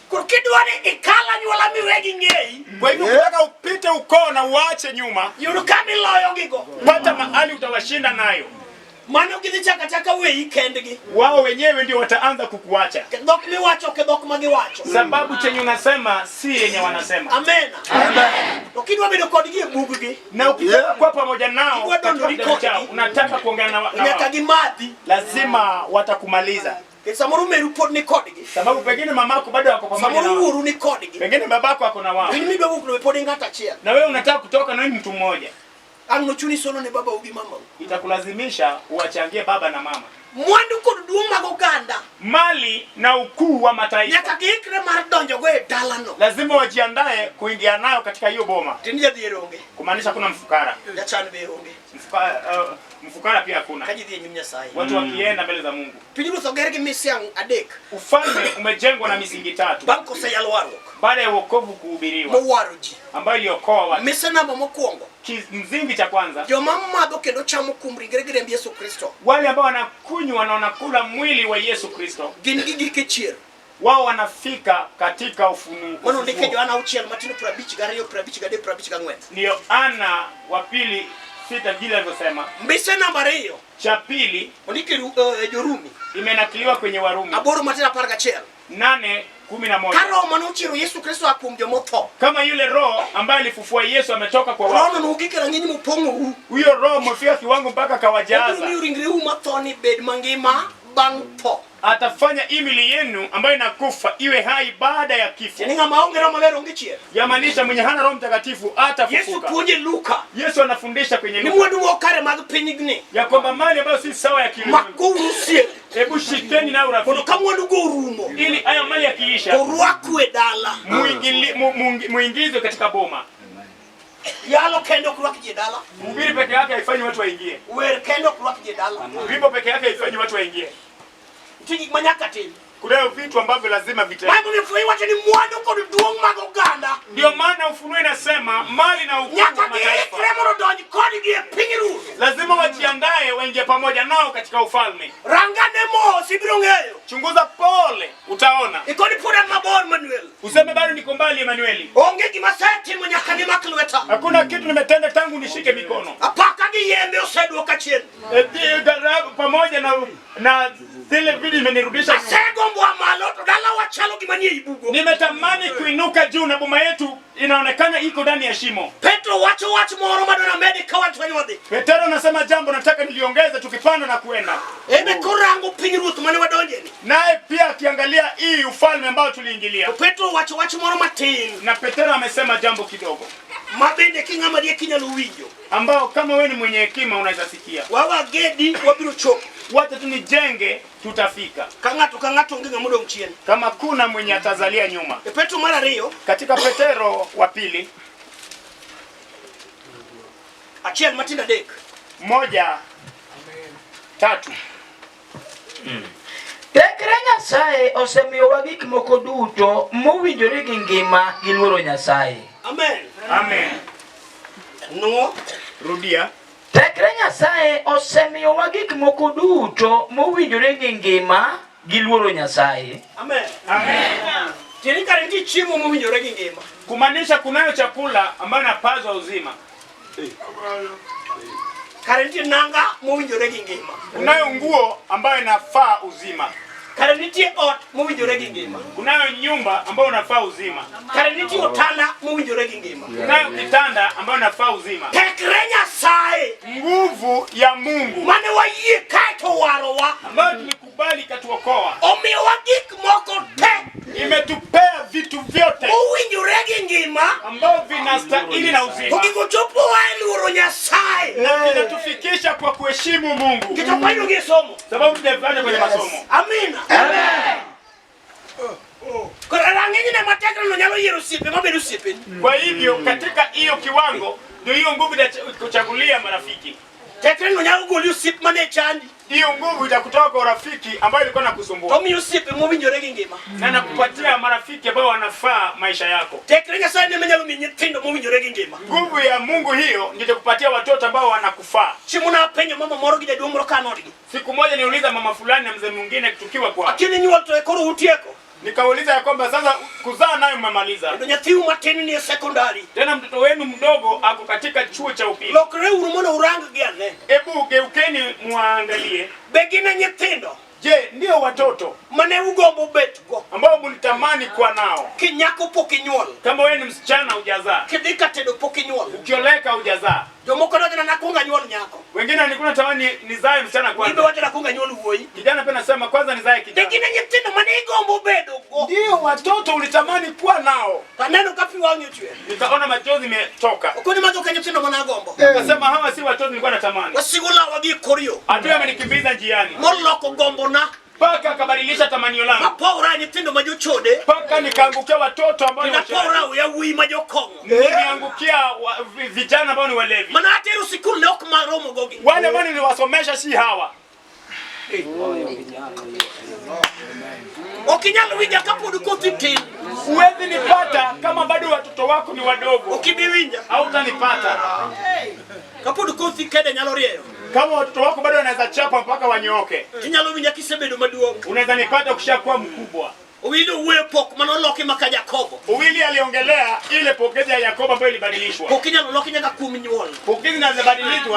Koro kidwa ni ikal anyuola miwegi ng'eyi, Kwa hivyo ukitaka upite ukoo na uache nyuma, yud kama iloyogigo. pata mahali utawashinda nayo. Mano gidhi chako achaka weyi kendgi. Wao wenyewe ndio wataanza kukuacha, Dhok miwacho ok e dhok ma giwacho. sababu chenye unasema si yenye wanasema. Amen. To kidwa bedo kodgi e buggi, Na ukitaka kuwa pamoja nao Kidwa katika dondori kitabu chao, kodgi. unataka kuongea na nyaka wao, gimadhi. lazima watakumaliza, Nikech samoro meru pod ni kodgi. sababu pengine mamako bado ako pamoja Samoro na wao, wuoru ni kodgi. pengine babako ako na wao, In midwa wuok no be pod in ng'ato achiel. na wewe unataka kutoka na wewe ni mtu mmoja, Ang' nochuni solo ne babau gi mamau. itakulazimisha uwachangie baba na mama Mwandu kod duong' mag oganda mali na ukuu wa mataifa. nyaka giikre mar donjogo e dalano. Lazima wajiandae kuingia nayo katika hiyo boma, Tin jadhier onge, kumaanisha kuna mfukara. jachan be onge. Mfukara pia hakuna, Ka ji dhi e nyim Nyasaye. watu wakienda mbele za Mungu. Pinyruoth oger gi mise adek Ufalme umejengwa na misingi tatu bang' koseyal warruok baada ya wokovu kuhubiriwa, mowaro ji. ambayo iliokoa watu. Mise namba mokwongo, Msingi cha kwanza, joma madho kendo chamo kuom ringre gi remb Yesu Kristo wale ambao wanakunywa na wanakula mwili wa Yesu Kristo, gin gi gike chier. wao wanafika katika ufunuo. Mano ondike Yohana 6 matindo 52, 53, 54. Ni Yohana wa pili 6 vile alivyosema. Mise namba ariyo Cha pili ondike Jorumi imenakiliwa kwenye Warumi 8 matindo 11. 8:11. Ka roho manochiero Yesu Kristo oa kuom jomotho, Kama yule roho ambaye alifufua Yesu ametoka kwa wafu, rohono nogik e rang'iny mopong'ou. huyo roho umefika kiwango mpaka Obiro akawajaza, miyo ringreu mathoni bed mangima bang' tho. atafanya hii mili yenu ambayo inakufa iwe hai baada ya kifo. Tiende ng'ama onge roho maler onge chier. Yamaanisha mwenye hana Roho Mtakatifu Yesu atafufuka. puonjo e Luka Yesu anafundisha kwenye ni Luka mwandu mokare mag pinyni ya kwamba mali ambayo si sawa ya kilimwengu, makouru osiep hebu shikeni nayo mondo urafiki, ka mwandugo orumo ili haya mali yakiisha to rwaku e dala. muingizwe katika boma. Yalo kende ok rwak ji e dala. Kuhubiri peke yake haifanyi watu waingie. Wer kende ok rwak ji e dala. Wimbo peke yake haifanyi watu waingie. Nitie gik ma nyaka tim. Kunayo vitu ambavyo lazima vitendwe. Bible ni iwacho ni mwandu kod duong' mag oganda Ndio maana Ufunuo inasema mali na ukuu wa nyaka mataifa giikre mondo odonj kodgi e pinyruoth. lazima wajiandae waingie pamoja nao katika ufalme. Rangane mos ibiro ng'eyo. Chunguza pole, utaona. Ikoni pod an mabor Manuel. Useme bado niko mbali, Emanueli. Onge gima asetimo nyaka gimak lweta. Hakuna kitu nimetenda tangu nishike mikono. Apaka gi yembe oseduoka chien. Pamoja na zile vitu imenirudisha nyuma. Asegombo malo to dalawa chalo gima nie i bugo. Nimetamani kuinuka juu na boma yetu inaonekana iko ndani ya shimo. Petro wacho wach moro madwa namedi ka wan to wadhi. Petero anasema jambo nataka niliongeze tukipanda na kuenda. Ebe korango pinyruoth mane wadonjeni. Naye pia akiangalia hii ufalme ambao tuliingilia. To Petro wacho wach moro matin Na Petero amesema jambo kidogo ma bende king'ama riek inyalo winjo. ambao kama wewe ni mwenye hekima unaweza sikia. Wawagedi wabiro chopo. Wacha tu nijenge, tutafika. Ka ng'ato ka ng'ato onge ng'ama odong' chien. Kama kuna mwenye atazalia nyuma. E Petro mar ariyo Katika Petero wa pili achiel matindo adek. 1:3. Tekre Nyasaye osemiyowa gik moko duto mowinjore gi ngima gi luoro Nyasaye. Amen. Amen. Nuo. Rudia. Tekre Nyasaye osemiyowa gik moko duto mowinjore gi ngima gi luoro Nyasaye. Amen. Amen. Tieni kare nitie chiemo mowinjore gi ngima. Kumaanisha kunayo chakula ambayo inapazwa uzima. Kare nitie nanga mowinjore gi ngima. Kunayo nguo ambayo inafaa uzima. Kare nitie ot mowinjore gi ngima. Kunayo nyumba ambayo inafaa uzima. Kare nitie otanda mowinjore gi ngima. Kunayo kitanda ambayo inafaa uzima. Tekre Nyasaye Nguvu ya Mungu mane wayie kae to warowa ambayo tulikubali ikatuokoa omiyowa gik moko te imetupea vitu vyote mowinjore gi ngima ambavyo vinastahili na to uzima gigo chopowa e luoro Nyasaye. na vinatufikisha kwa kuheshimu Mungu, Nikech ok wayudo gi e somo. sababu tujavifanya kwenye masomo. Amina. Koro rang'iny ne matekre no nyalo yiero osiepe mabedo osiepeni. Kwa hivyo katika hiyo kiwango ndio hiyo nguvu itakuchagulia marafiki. Tekre no nyalo goli osiep mane chandi Hiyo nguvu itakutoka kwa urafiki ambayo ilikuwa nakusumbua to miyo osiepe mowinjore gi ngima. na nakupatia marafiki ambao wanafaa maisha yako. Tekre Nyasaye ne nyalo miyi nyithindo mowinjore gi ngima. Nguvu ya Mungu hiyo ndio itakupatia watoto ambao wanakufaa. Chieng' napenjo mama moro gi jaduong' moro ka nodgi. Siku moja niuliza mama fulani na mzee mwingine tukiwa kwa, Lakini nyuol to e koro utieko. nikauliza ya kwamba sasa kuzaa nayo mmemaliza, Kendo nyathiu matin ni e sekondari. tena mtoto wenu mdogo ako katika chuo cha upili, Lokre uru mondo urang gi ane. hebu geukeni muangalie, Be gin e nyithindo je, ndio watoto mane ugombo bet go? ambao mlitamani kuwa nao? Kinyako pok inyuol. Kama wewe ni msichana hujazaa, Kidhi ka tedo pok inyuol. ukioleka hujazaa. Jomoko donjo na nakuongo anyuol nyako. Wengine nilikuwa natamani nizae msichana Ibe kwanza, wacho nakuongo anyuol wuoyi. kijana pia nasema kwanza nizae Be kijana. gin e nyithindo mane igombo bedo go? Ndio watoto ulitamani kuwa nao. Taneno ka pi wang'i ochwer. Nikaona machozi imetoka, Okoni mago ok e nyithindo mane agombo. nikasema hawa si watoto nilikuwa natamani. Wasigu lawa gi e kor yo. Adui amenikimbiza njiani Moloko gombona. mpaka akabadilisha tamanio langu, Mapowra nyithindo ma jochode. mpaka nikaangukia watoto ambao ni washerati. Napowra yawuoyi ma jokong'o. Niliangukia vijana ambao ni walevi, Mana atero sikul ne ok maromo gogi. wale ambao niliwasomesha si hawa. Ok inyal winja kapod kothi tin. Huwezi nipata kama bado watoto wako ni wadogo, Ok ibi winja. hautanipata Kapod kothi kede nyalo rieyo. kama watoto wako bado wanaweza chapa mpaka wanyooke. Tinyalo winja kisebedo maduong'. Unaweza nipata ukishakuwa mkubwa. Owili owuoyo pok manoloki maka Jakobo. Uwili aliongelea ile pokezi ya Yakobo ambayo ilibadilishwa. Pok inyalo loki nyaka kuom nyuol. Pokezi zinaweza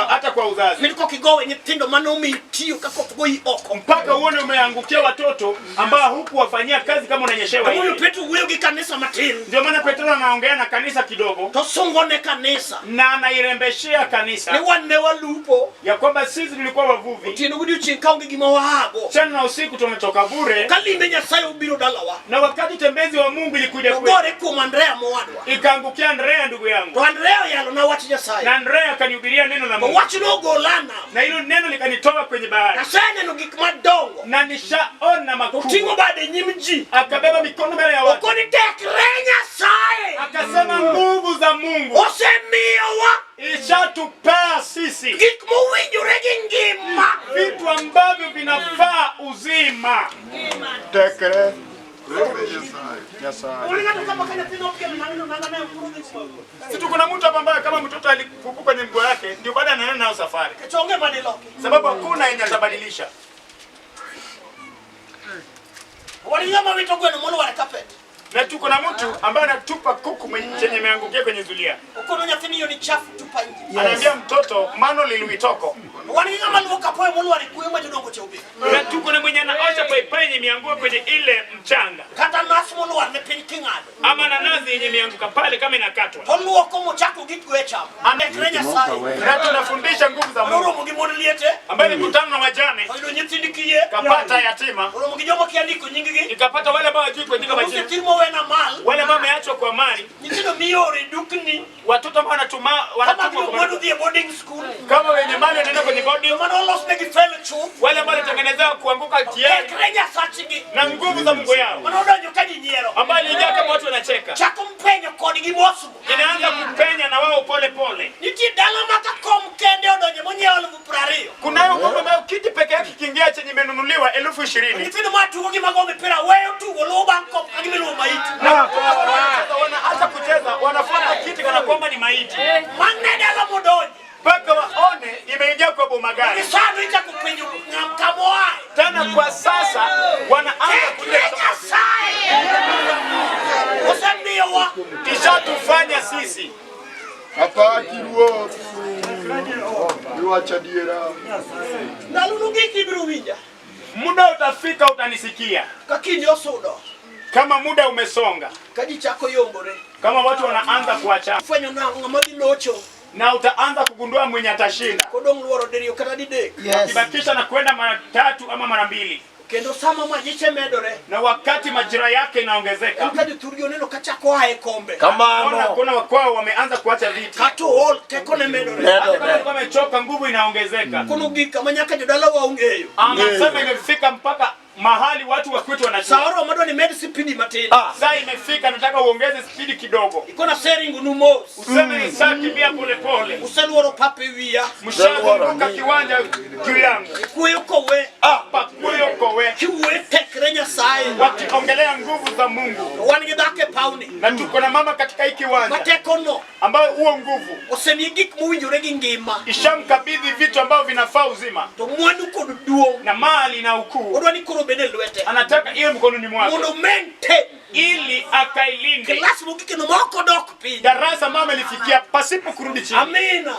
hata kwa uzazi, Min kok igowe nyithindo manomiyi tiyo ka koth goyi oko. mpaka uone umeangukia watoto ambao hukuwafanyia kazi kama unanyeshewa Emomiyo hivi. Petro wuoyo gi kanisa matin. Ndio maana Petro anaongea na kanisa kidogo To sungo ne kanisa. na anairembeshea Ni kanisa wan ne walupo. ya kwamba sisi tulikuwa wavuvi, Otieno godiochieng' kaonge gima waago. mchana na usiku tumetoka bure, Ka limbe Nyasaye obiro dalawa. na wakati tembezi wa Mungu ilikuja kwetu Ogore kuom Andrea mowadwa. ikaangukia Andrea ndugu yangu, To Andrea oyalona wach Nyasaye. na Andrea akanihubiria neno la To Mungu, wachno ogola nam. na hilo neno likanitoa kwenye bahari, Aseneno gik madongo. na nishaona Oting'o makubwa. bade nyim ji. Akabeba mikono mbele ya watu, Okoni tekre Nyasaye. akasema nguvu za Mungu Osemiyo Tekre. Nyasaye. Si tuko na mtu hapa ambaye kama mtoto alipupu kwenye mguu yake ndio baada anaenda nayo safari. Sababu hakuna yenye atabadilisha. Na tuko na mtu ambaye anatupa kuku chenye imeangukia kwenye zulia. Anaambia mtoto mano liluitoko. Na tuko na mwenye anaosha paipai yenye imeanguka kwenye ile mchanga. Ama nanasi yenye imeanguka pale kama inakatwa. Na tunafundisha nguvu za Mungu ambaye ni kutana na wajane, kapata yatima, ikapata wale ambao hawajui kuandika majina, wale ambao wameachwa kwa mali, watoto ambao wanatumwa kwa kama wenye mali wanaenda kwenye boarding, wale ambao walitengenezewa kuanguka tayari na nguvu za Mungu yao ambayo ilijaa kama watu wanacheka, inaanza kupenya na wao pole pole. Kunayo ngoma ambayo kiti peke yake kiingia chenye imenunuliwa 20,000. Na wanaacha kucheza, wanafuata kiti kana kwamba ni maiti. Mpaka waone imeingia kwa boma gani. Tena kwa sasa wanaanza kuleta kishatufanya sisi. Apaki ruoth. Iwacho adiera. Muda utafika utanisikia. Kama muda umesonga, kama watu wanaanza kuachana, na utaanza kugundua mwenye atashinda. Ukibakisha na kwenda mara tatu ama mara mbili. Na wakati majira yake inaongezeka, kuna wakwao wameanza kuacha viti. Hata kama wamechoka, nguvu inaongezeka. Anasema imefika mpaka mahali watu wa kwetu wanajua. Saa imefika, nataka uongeze spidi kidogo. Useme ni saa kimbia pole pole. Mshazunguka kiwanja juu yangu. Pakuyokowe. Wakiongelea nguvu za Mungu. Na tuko na mama katika hii kiwanja ambayo huo nguvu ishamkabidhi vitu ambavyo vinafaa uzima na mali na ukuu. Anataka iwe mkononi mwake ili akailinde. Darasa mama ilifikia pasipo kurudi chini. Amina.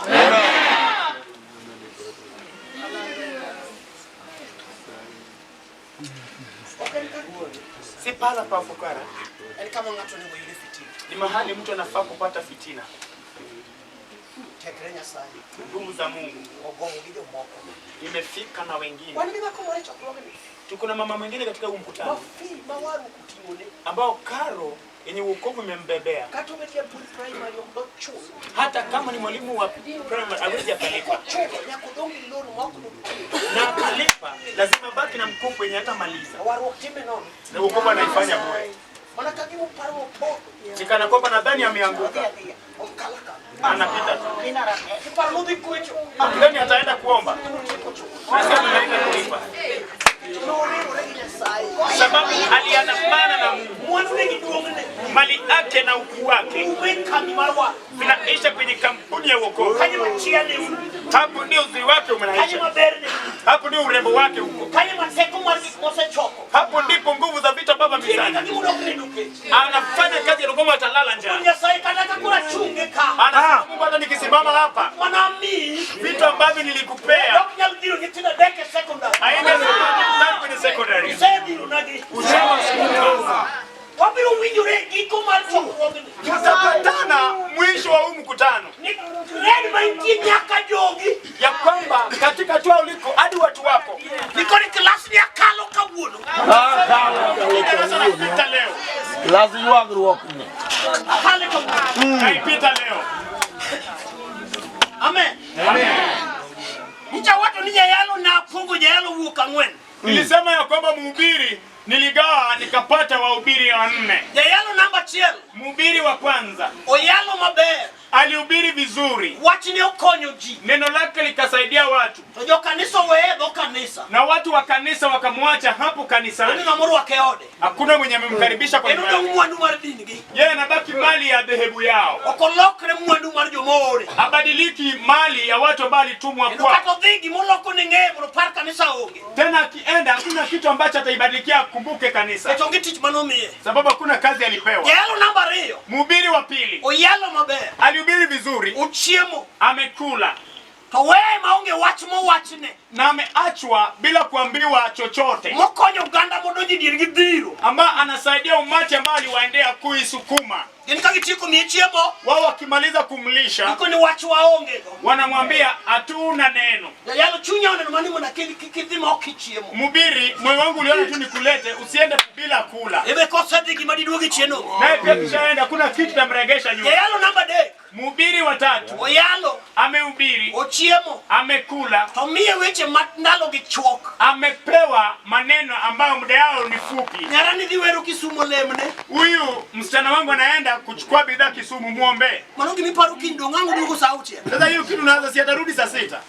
Si pahala pa fukara. Ni mahali mtu anafaa kupata fitina. Nguvu za Mungu imefika na wengine. Tuko na mama mwingine katika huu mkutano ambao karo yenye wokovu imembebea. Hata kama ni mwalimu wa primary hawezi akalipa. Na akalipa lazima baki na mkopo yenye hata maliza. Na wokovu anaifanya bure. Nikana kwamba nadhani ameanguka. Anapita tu. Akidhani ataenda kuomba. Nasema anaenda kulipa. Sababu aliandamana na Mungu. Mali yake na ukuu wake vinaisha kwenye kampuni ya wokovu. Hapo ndio uzuri wake umeisha. Hapo ndio urembo wake huko. Hapo ndipo nguvu za vita baba mizani. Anafanya kazi ya kwamba atalala njaa. Anasema Mungu, hata nikisimama hapa vitu ambavyo nilikupea aende kwenye secondary. Tutapatana mwisho wa huu mkutano ya kwamba katika hatua uliko hadi watu wako darasa leo naipita leo. Amen. Nilisema ya kwamba mhubiri niligawa nikapata wahubiri wanne. Jayalo namba 1. Mhubiri wa kwanza Oyalo maber. Alihubiri vizuri. Wachne okonyo ji. Neno lake likasaidia watu. To jokanisa oweye e dho kanisa. Na watu wa kanisa wakamwacha hapo kanisani. Onge ng'ama orwake e ode. Hakuna mwenye amemkaribisha kwa En nyumba odong' yake. mwandu mar din gi. Yeye anabaki mali ya dhehebu yao. Ok olokre mwandu mar joma oore. Abadiliki mali ya watu ambao alitumwa Kendo kwao. kata odhi gimoloko ni ng'eye mondo opar kanisa onge. Tena akienda hakuna kitu ambacho ataibadilikia akumbuke kanisa. Nikech onge tich manomiye. Sababu hakuna kazi alipewa. Jayalo namba ariyo. Mhubiri wa pili. Oyalo maber. Alihubiri vizuri. Ochiemo. Amekula. To weye maonge wach mowachne. Na ameachwa bila kuambiwa chochote. Mokonyo oganda modonjo e diergi dhiro. Ambaye anasaidia umati ambao aliwaendea kuisukuma. Gin ka gitieko miye chiemo. Wao wakimaliza kumlisha. Giko ni wach waonge go. Wanamwambia hatuna neno. Jayalo chunya oneno mani mondo akel kik idhi ma ok ichiemo. Mhubiri, moyo wangu uliona tu nikulete, usiende bila kula. Ebe kosedhi gima diduogi chien onge. Naye pia kishaenda hakuna kitu tamregesha nyuma. Jayalo namba adek. Mhubiri wa tatu. Oyalo. Amehubiri. Ochiemo. Amekula. To miye weche ma ndalogi chuok. Amepewa maneno ambayo muda yao ni fupi. Nyara ni dhi wero Kisumu lemne. Huyu msichana wangu anaenda kuchukua bidhaa Kisumu, muombe. Mano gima iparo kiny dong' ang' oduogo saa auchiel. Sasa hiyo kitu unaanza si atarudi saa sita.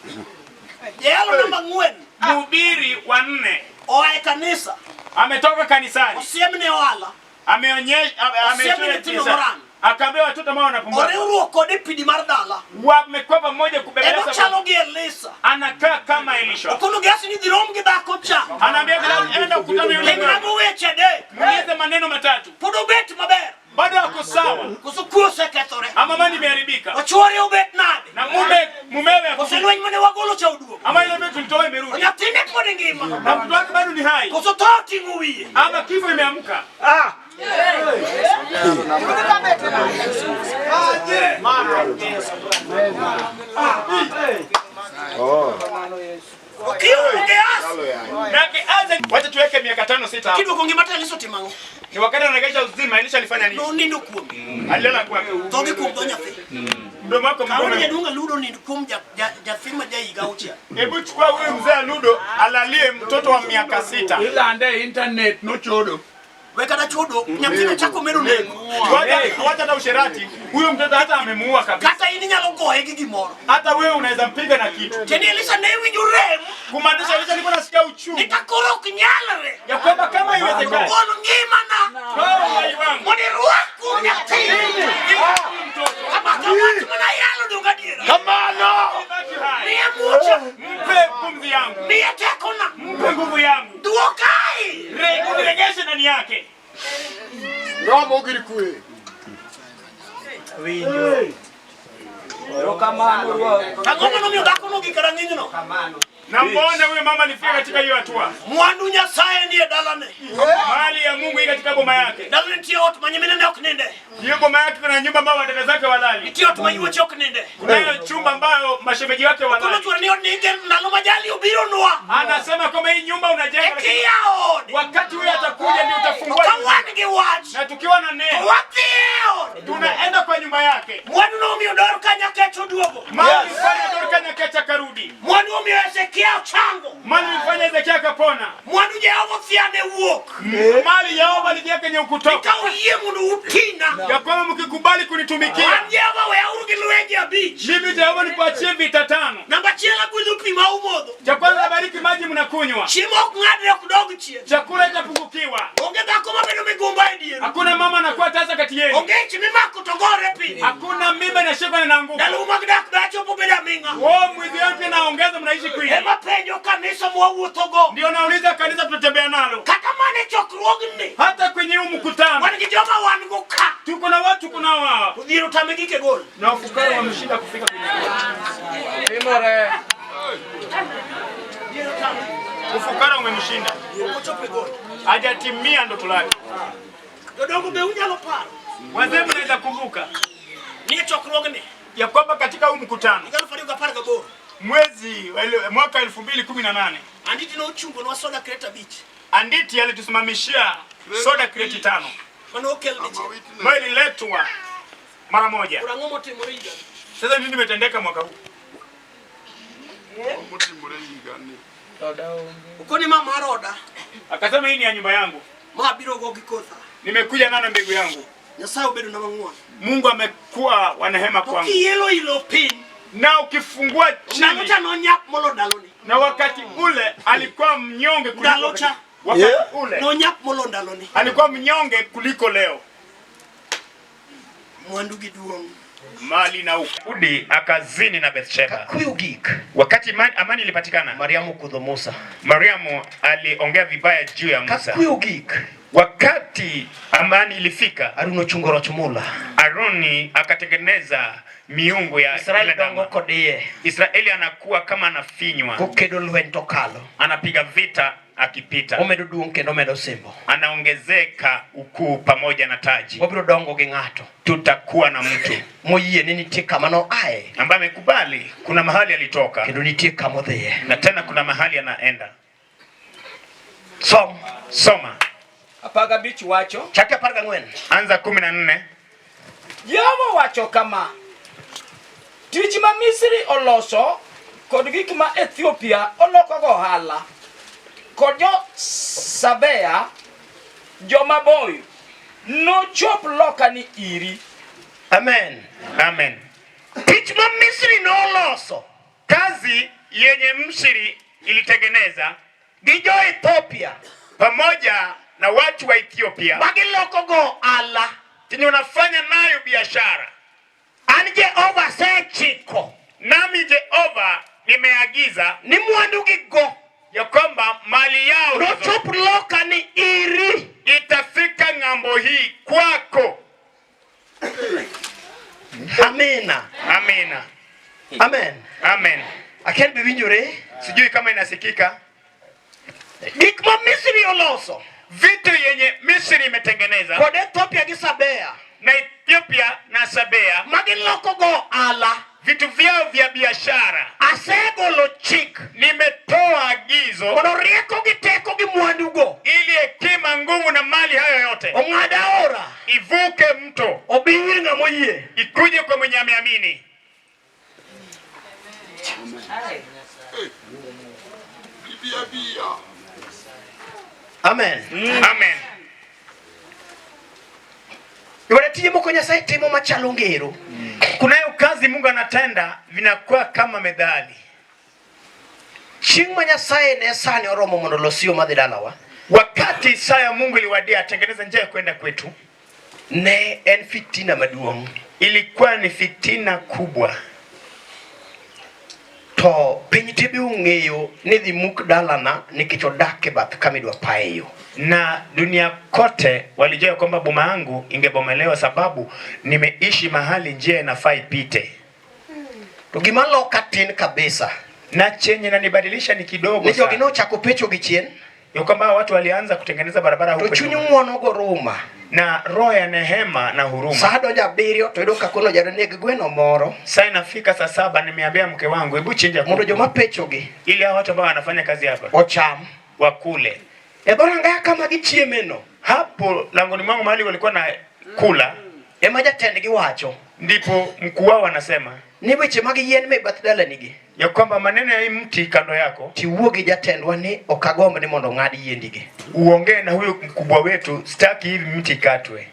Jayalo namba ang'wen. Mhubiri wa nne. Oa e kanisa. Ametoka kanisani. Osiemne ohala. Ameonyesha Osiemne nyithindo moran. Akaambia watoto ambao wanapumbaza. Oriwruok kode e pidi mar dala. Wamekuwa pamoja kubebeleza. En ochalo gi Elisa. Anakaa kama Elisha. Okono Gehazi ni dhi rom gi dhako cha. Anaambia Gehazi enda ukutane yule. Penjnago weche adek. Muulize maneno matatu. Pod obet maber. Bado ako sawa. Koso kwe osekethore. Ama mani imeharibika. Ochuore obet nade. Na mume mumewe Koso lweny mane wagolo cha oduogo. Ama ile vitu tulitoa imerudi. Nyathine pod ngima. Na mtoto wake bado ni hai. Koso tho oting'o wiye. Ama kifo imeamka. Ah. Na Gehazi, wacha tuweke miaka 5 6 hapo. Kiduoko ngima to Elisha otimo ang'o? Ni wakati anaregesha uzima Elisha alifanya nini? Nonindo kuome. Alilala kwake. Dhoge kuom dho nyathi. Mdomo wako Kaw ni mdomo. jaduong' Aludo onind kuom nyathi ma ja higa auchiel. Hebu chukua huyu mzee Aludo alalie mtoto wa miaka 6. Ilande e internet nochodo. We kata chodo, nyathino chako medo nego. Wacha hata usherati. Huyo mtoto hata amemuua kabisa. Kata in inyalo goye gi gimoro. Hata wewe unaweza mpiga na kitu. Tiende Elisha ne winjo rem. Kumaanisha Elisha alikuwa anasikia uchungu. Ni ka koro ok nyalre. Ya kwamba kama haiwezekani. Gol ngimana. Toa uhai wangu. Mondo irwak kuom nyathi. Kama ka wach mana yalo donge adiera. Kamano. Miye mucha. Mpe pumzi yangu. Miye tekona. Mpe nguvu yangu. Duokai. Uniregeshe ndani yake. Romo gir kwe. Ang'o manomiyo dhako nogik e rang'inyno? Na mbona huyo mama alifika katika hiyo hatua? Mwandu Nyasaye nie dalane. Mali ya Mungu iko katika boma yake. Dalane nitie ot ma nyiminene ok ninde. Hiyo boma yake kuna nyumba ambayo wadada zake walali. Nitie ot ma yuoche ok ninde. Kunayo chumba ambayo mashemeji wake Kono walali. chwore ni od ni ndalo ma jali obironwa. Anasema kwamba hii nyumba unajenga lakini Ekia ode. wakati huyo atakuja ndio utafungua. Ka wan gi wach. Na tukiwa na To neno wadhi e ode. tunaenda kwa nyumba yake. Mwandu nomiyo Dorka Nyakech oduogo. Mali ilifanya Dorka Nyakech akarudi. Mwandu omiyo Hezekia ochango. Mali ilifanya Hezekia akapona. Mwandu Jehova thiane wuok. Mali Yehova alijiweka kwenye ukutoka. Ka uyie mondo utina. Ya kwamba mkikubali kunitumikia An Jehova weyauru gi lwenje abich. mimi Jehova nikuachie vita 5. Namba achiel agwedho pi ma umodho. Cha kwanza bariki maji mnakunywa. Chiemo ok ng'adre ok dog chien. Chakula itapungukiwa. Onge dhako mabedo migumba e dieru. Hakuna mama anakuwa tasa kati yenu. Onge ich mimako to gore piny. Hakuna mimba inashikwa na inaanguka. Ndalo mag dak be achopo bedo aming'a. Wao mwizi wake naongeza mnaishi kwingi. Ema penjo kanisa mwawuothogo. Ndio nauliza kanisa tunatembea nalo. Kata mana e chokruogni. Hata kwenye huu mkutano Wan gi joma wan go ka. tuko na watu kuna wao. Odhier otame gik e gol. Na ufukara wameshinda kufika kwenye goli. Timore. Ufukara umemshinda. Ok ochopo e gol. Hajatimia ndoto lake. Jodongo be unyalo paro. Wazee mnaweza kumbuka Ni e chokruogni. ya kwamba katika huu mkutano Higa 2018. mwezi mwaka 2018 Anditi nochungonwa soda crate abich. Anditi alitusimamishia soda kreti 5 Mane okel dichiel. ambayo ililetwa mara moja. Koro ang'o motimore higani? Sasa nini imetendeka mwaka huu? Motimore higani. Okoni ma mar oda. Akasema hii ni ya nyumba yangu. Ma abiro go gi kotha. Nimekuja nana mbegu yangu. Nyasaye obedo na mang'won. Mungu amekuwa wa neema To kwangu. kiyelo ilo piny, Na ukifungua ndalo chini, cha nonyap molo ndaloni. na wakati ule alikuwa mnyonge kuliko Ndalo cha. wakati ule Nonyap molo ndaloni. alikuwa mnyonge kuliko leo. Mwandu gi duong'. Mali na ukuu. Daudi akazini na Bathsheba. Kwe ogik, Wakati amani ilipatikana, Mariamu okudho Musa. Mariamu aliongea vibaya juu ya Ka Musa. kwe ogik, Wakati amani ilifika, Harun ochungo roch mula. Aroni akatengeneza miungu ya Israel ile dongo ndama. kodiye. Israeli anakuwa kama anafinywa, Kokedo lweny to kalo. anapiga vita akipita, Omedo duong' kendo omedo simbo. anaongezeka ukuu pamoja na taji. Wabiro dongo gi ng'ato Tutakuwa na mtu moyie ni nitie kama noaye ambaye amekubali kuna mahali alitoka kendo nitie kama odhiye. na tena kuna mahali anaenda. Som Soma 15 wacho chake 14. anza 14. Jehova wacho kama, tich ma Misri oloso kod gik ma Ethiopia olokogo ohala kod jo Sabea joma boyo nochop loka ni iri. Amen. Amen. Tich ma Misri noloso Kazi yenye Misri ilitengeneza gi jo Ethiopia pamoja na watu wa Ethiopia ma gilokogo ohala. chenye wanafanya nayo biashara, An Jehova asechiko nami Jehova nimeagiza ni mwandu gigo ya kwamba mali yao hizo nochop loka ni iri. itafika ng'ambo hii kwako. Amina. Amina, Amen. amen. Akia ni be winjore. Sijui kama inasikika. Gik ma Misri oloso Vitu yenye Misri imetengeneza kod Ethiopia gi Sabea na Ethiopia na Sabea, ma gilokogo ohala vitu vyao vya biashara, asegolo chik nimetoa agizo mondo rieko gi teko gi mwandugo ili hekima, nguvu na mali hayo yote ong'ad aora ivuke mto obi ir ng'ama oyie. ikuje kwa mwenye ameamini. Bibia bia. Amen. Amen. Yore tije moko Nyasaye timo machalo ngero. Kunayo kazi Mungu anatenda vinakuwa kama methali. Chieng' ma Nyasaye ne sani oromo mondo olos yo madhi dalawa, Wakati saa ya Mungu iliwadia atengeneza njia ya kwenda kwetu, ne en fitina maduong'. ilikuwa ni fitina kubwa, To piny te be ong'eyo ni dhi muk dalana nikech odak e bath kama idwa paye yo. na dunia kote walijua ya kwamba boma yangu ingebomolewa sababu nimeishi mahali njia inafaa ipite, To gima loka tin kabisa na chenye nanibadilisha ni kidogo ni jogi sana, nochako pecho gi chien ya kwamba watu walianza kutengeneza barabara to huko chuny nyuma. ng'uono goruma. na roho ya nehema na huruma. Sa donjo abiriyo to yudo ka koro janeg gweno moro Saa inafika saa 7, nimeambia mke wangu hebu chinja mondo kuku joma pechogi ili hao watu ambao wanafanya kazi hapa ocham. wakule. E dhorangaya kama gichiemeno Hapo langoni mwangu mahali walikuwa na kula, ema jatendgi wacho ndipo mkuu wao anasema ni weche mag yien me bath dalanigi ya kwamba maneno ya hii mti kando yako, tiwuo gi jatendwa ni ok agomb ni mondo ong'ad yiendigi. uongee na huyu mkubwa wetu, sitaki hivi mti ikatwe.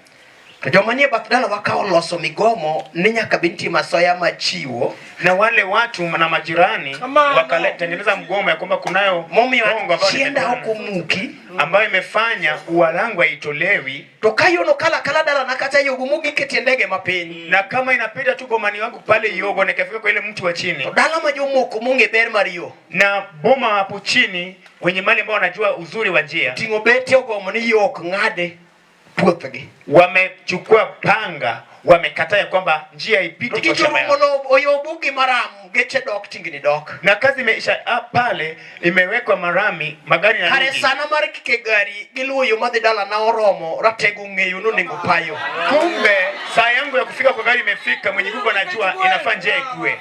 To joma nie bath dalawa ka oloso migomo ni nyaka bed nitie masoya machiwo Na wale watu na majirani wakatengeneza mgomo ya kwamba kunayo momiyo hongo ambayo chienda nimepeana, ok omuki ambayo imefanya ua langu haitolewi, to ka yono kala kala dalana kata yogo mogik e tie ndege mapiny na kama inapita tu bomani wangu pale Yogo nikafika kwa ile mti wa chini to dala ma jomoko mong'e ber mar yo na boma hapo chini, wenye mali ambao wanajua uzuri wa njia ting'o bete ogomo ni yo ok ng'ade puothgi. wamechukua panga, wamekataa ya kwamba njia To ipiti kwa tich shamba orumo yao. no oyobugi maram geche dok tingni dok. Na kazi imeisha pale, imewekwa marami, magari Kare yanarudi. sana mar kike gari giluwo yo madhi dalana oromo ratego ong'eyo nonego payo. Kumbe saa yangu ya kufika kwa gari imefika, mwenye Mungu anajua inafaa njia ikue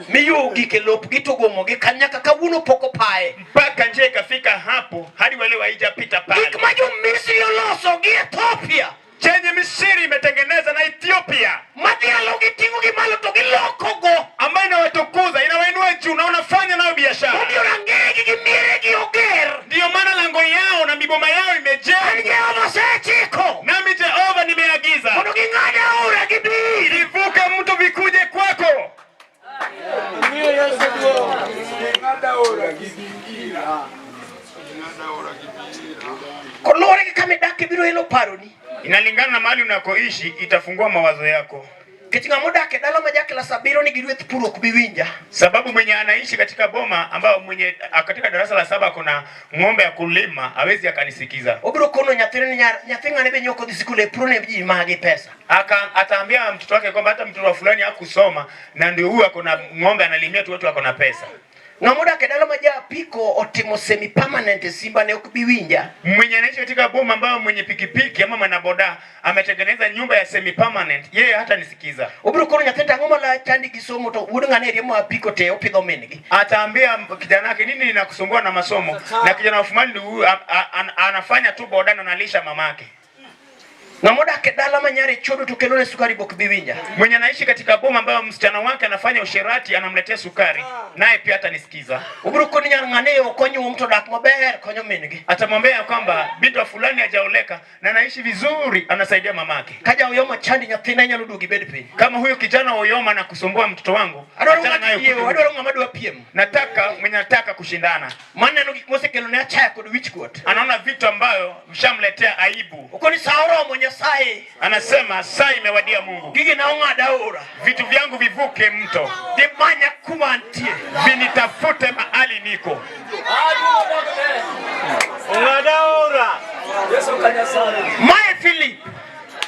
Mi yo ogik e lopgi to gomogi kanyaka kawuono pok opaye. mpaka njia ikafika hapo hadi wale haijapita pale. Gik ma jo-Misri oloso gi Ethiopia Chenye Misri imetengeneza na Ethiopia madhialo giting'o gi malo to gilokogo ambayo inawatukuza inawainua juu na unafanya nayo biashara. momiyo rangeyegi gi mieregi oger. Ndiyo maana lango yao na miboma yao An imejengwa. Jehova osechiko Nami Jehova nimeagiza mondo ging'ad aora gibi kelo paroni. Inalingana na mahali unakoishi, itafungua mawazo yako. Nikech ng'ama odak e dala ma ja klas abiriyo nigi rweth pur ok bi winja. Sababu mwenye anaishi katika boma ambayo mwenye katika darasa la saba kuna ng'ombe ya kulima hawezi akanisikiza. Obiro kono nyathine ni nyathi ng'ane be nyoko dhi sikul e puro ne ji magi pesa. Ataambia mtoto wake kwamba hata mtoto wa fulani hakusoma na ndio huyu ako na ng'ombe analimia tu watu wako na pesa. Ng'ama odak e dala ma ja apiko otimo semi permanent e Simba ne ok bi winja. Mwenye anaishi katika boma ambayo mwenye pikipiki ama mwanaboda ametengeneza nyumba ya semi permanent, yeye hata nisikiza. Obiro kono nyathine to ang'o ma chandi gi somo to wuod ng'ane riembo apiko te opidho min gi. Ataambia kijana wake nini ninakusumbua na masomo, na kijana wa fulani huyu anafanya tu boda na analisha mamake. Ng'ama odak e dala ma nyare chodo to kelone sukari be ok bi winja. Mwenye anaishi katika boma ambayo msichana wake anafanya usherati anamletea sukari, naye pia atanisikiza. Obiro koni nyar ng'ane ok onyuom to dak maber konyo min gi. Atamwambia kwamba binti wa fulani hajaoleka na anaishi vizuri, anasaidia mamake. Ka ja Uyoma chandi nyathina nyalo duogo ibed piny. Kama huyo kijana wa Uyoma na kusumbua mtoto wangu, Adwaro achana ng'at naye yiewo, kurudi. adwaro ng'ama dwa piem. Nataka mwenye anataka kushindana. Maneno gik mosekelo ne achaya kod wichkuot. Anaona vitu ambayo mshamletea aibu. Okoni sa oromo Nyasaye. Anasema saa imewadia Mungu. Gigi na ong'ad aora. Vitu vyangu vivuke mto. Dhi manya kuma antie. Vinitafute mahali niko. Mae Philip.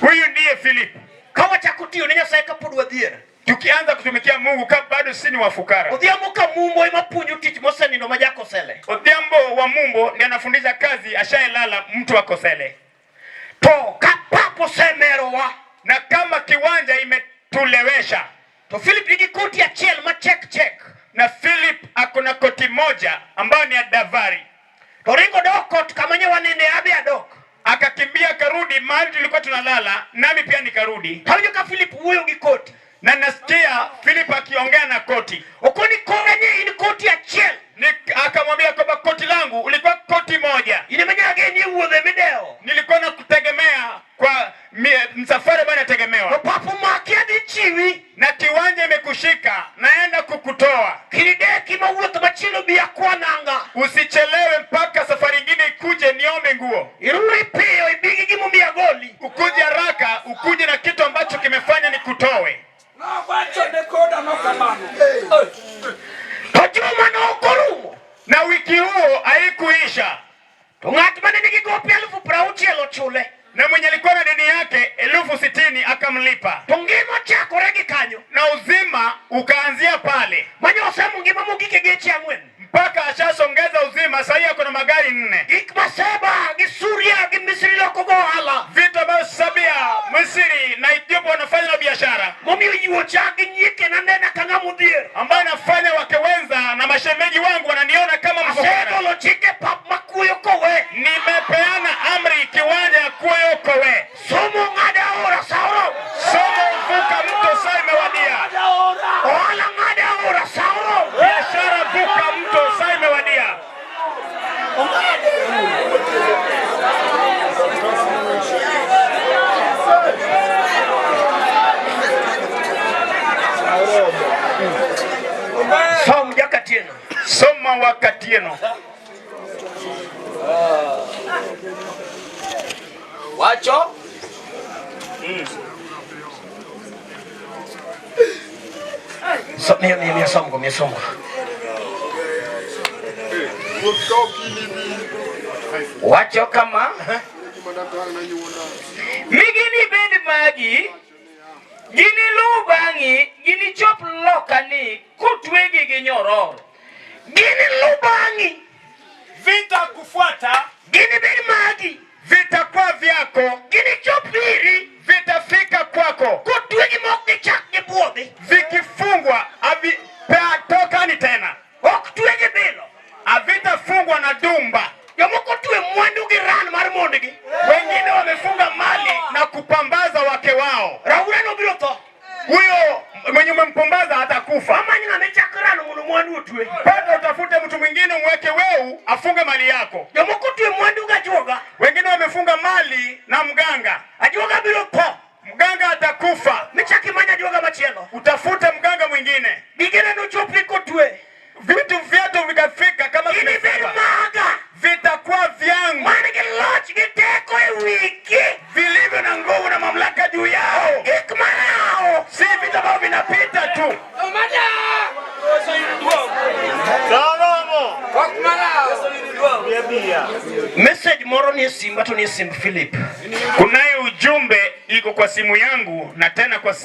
Huyu ndiye Philip. Ka wachako tiyo ne Nyasaye kapod wadhier. Tukianza kutumikia Mungu kama bado si ni wafukara. Odhiambo ka Mumbo ema puonjo tich mosenindo ma jakosele. Odhiambo wa Mumbo ndiye anafundisha kazi ashayelala mtu wa Kosele. To ka pap osemerowa. Na kama kiwanja imetulewesha. To Philip nigi koti achiel ma check check. Na Philip ako na koti moja ambayo ni ya davari. To ringo dok ot kama ne waninde abe adok. Akakimbia akarudi mahali tulikuwa tunalala, nami pia nikarudi. Tawinjo ka Philip wuoyo gi koti. Na nasikia Philip akiongea na koti. Okoni kore ni in koti achiel. Akamwambia kwamba koti langu ulikuwa koti moja. In ema nyaka ni wuodhe midewo. Nilikuwa nakutegemea kwa msafara bwana nategemewa. To pap omaki adhi chiwi. Na kiwanja imekushika, naenda kukutoa. Kirideki ma wuoth machielo bi akwa nanga. Usichelewe mpaka safari nyingine ikuje niombe nguo. Iruri piyo ibigi gimomiyo agoli. Ukuje haraka, ukuje na kitu ambacho kimefanya nikutoe. To juma no ok orumo. Na wiki huo haikuisha. To ng'at mane nigi gope 60,000 ochule. Na mwenye alikuwa na deni yake 60,000 akamlipa. To ngima ochakore gi kanyo. Na uzima ukaanzia pale. Mane osemo ngima mogik e geche 4. Mpaka ashasongeza uzima, sasa ako na magari 4. Gik ma Seba gi Suria gi Misri loko go ohala. Vitu ambavyo Sabia, Misri na Ethiopia wanafanya na biashara. Momiyo yuocha gi nyieke na nena ka ng'ama odhier. Ambayo nafanya wake wenza na mashemeji wangu wananiona kama mfukara. Asegolo chike pap makuoyo kowe. Nimepeana amri kiwanja kuoyo kowe. Somo ng'ad aora sa oromo. Somo vuka mto saa imewadia. Ohala ng'ad aora sa oromo. Biashara vuka mto saa imewadia. Som Jakatieno. Soma Wakatieno. Wacho? So, miyo, miyo, miyo somgo, miyo somgo. Wacho kama migini bed magi, giniluw bang'i, ginichop lokani kotwegi gi nyororo. Giniluw bang'i. Vitakufuata. Ginibed magi. Vitakuwa vyako. Ginichop iri. Vitafika kwako. Kotwegi mok gichak gibuodhi. Vikifungwa havitokani tena. Ok twegi bilo. Havitafungwa na dumba. Jomoko twe mwandu gi ran mar mondgi. Wengine wamefunga mali na kupambaza wake wao. Raura nobiro tho. Huyo mwenye umempambaza atakufa. Amany ng'ama ichak rano mondo mwandu otwe. Mpaka utafute mtu mwingine umweke weu afunge mali yako. Jomoko twe mwandu gi ajuoga. Wengine wamefunga mali na mganga. Ajuoga biro tho. Mganga atakufa. Michak imany ajuoga machielo. Utafute mganga mwingine. Gigene nochopni kotwe. Vitu vyetu vikafika kama Ginibed vimefungwa. maga. Vitakuwa vyangu, Man gi loch gi teko e wigi. Vilivyo na nguvu na mamlaka juu yao, Gik malawo. Si vitu ambavyo vinapita tu. Omada! Ok malawo. Message moro nie simba to nie simb Philip. Kunayo ujumbe iko kwa simu yangu na tena kwa simu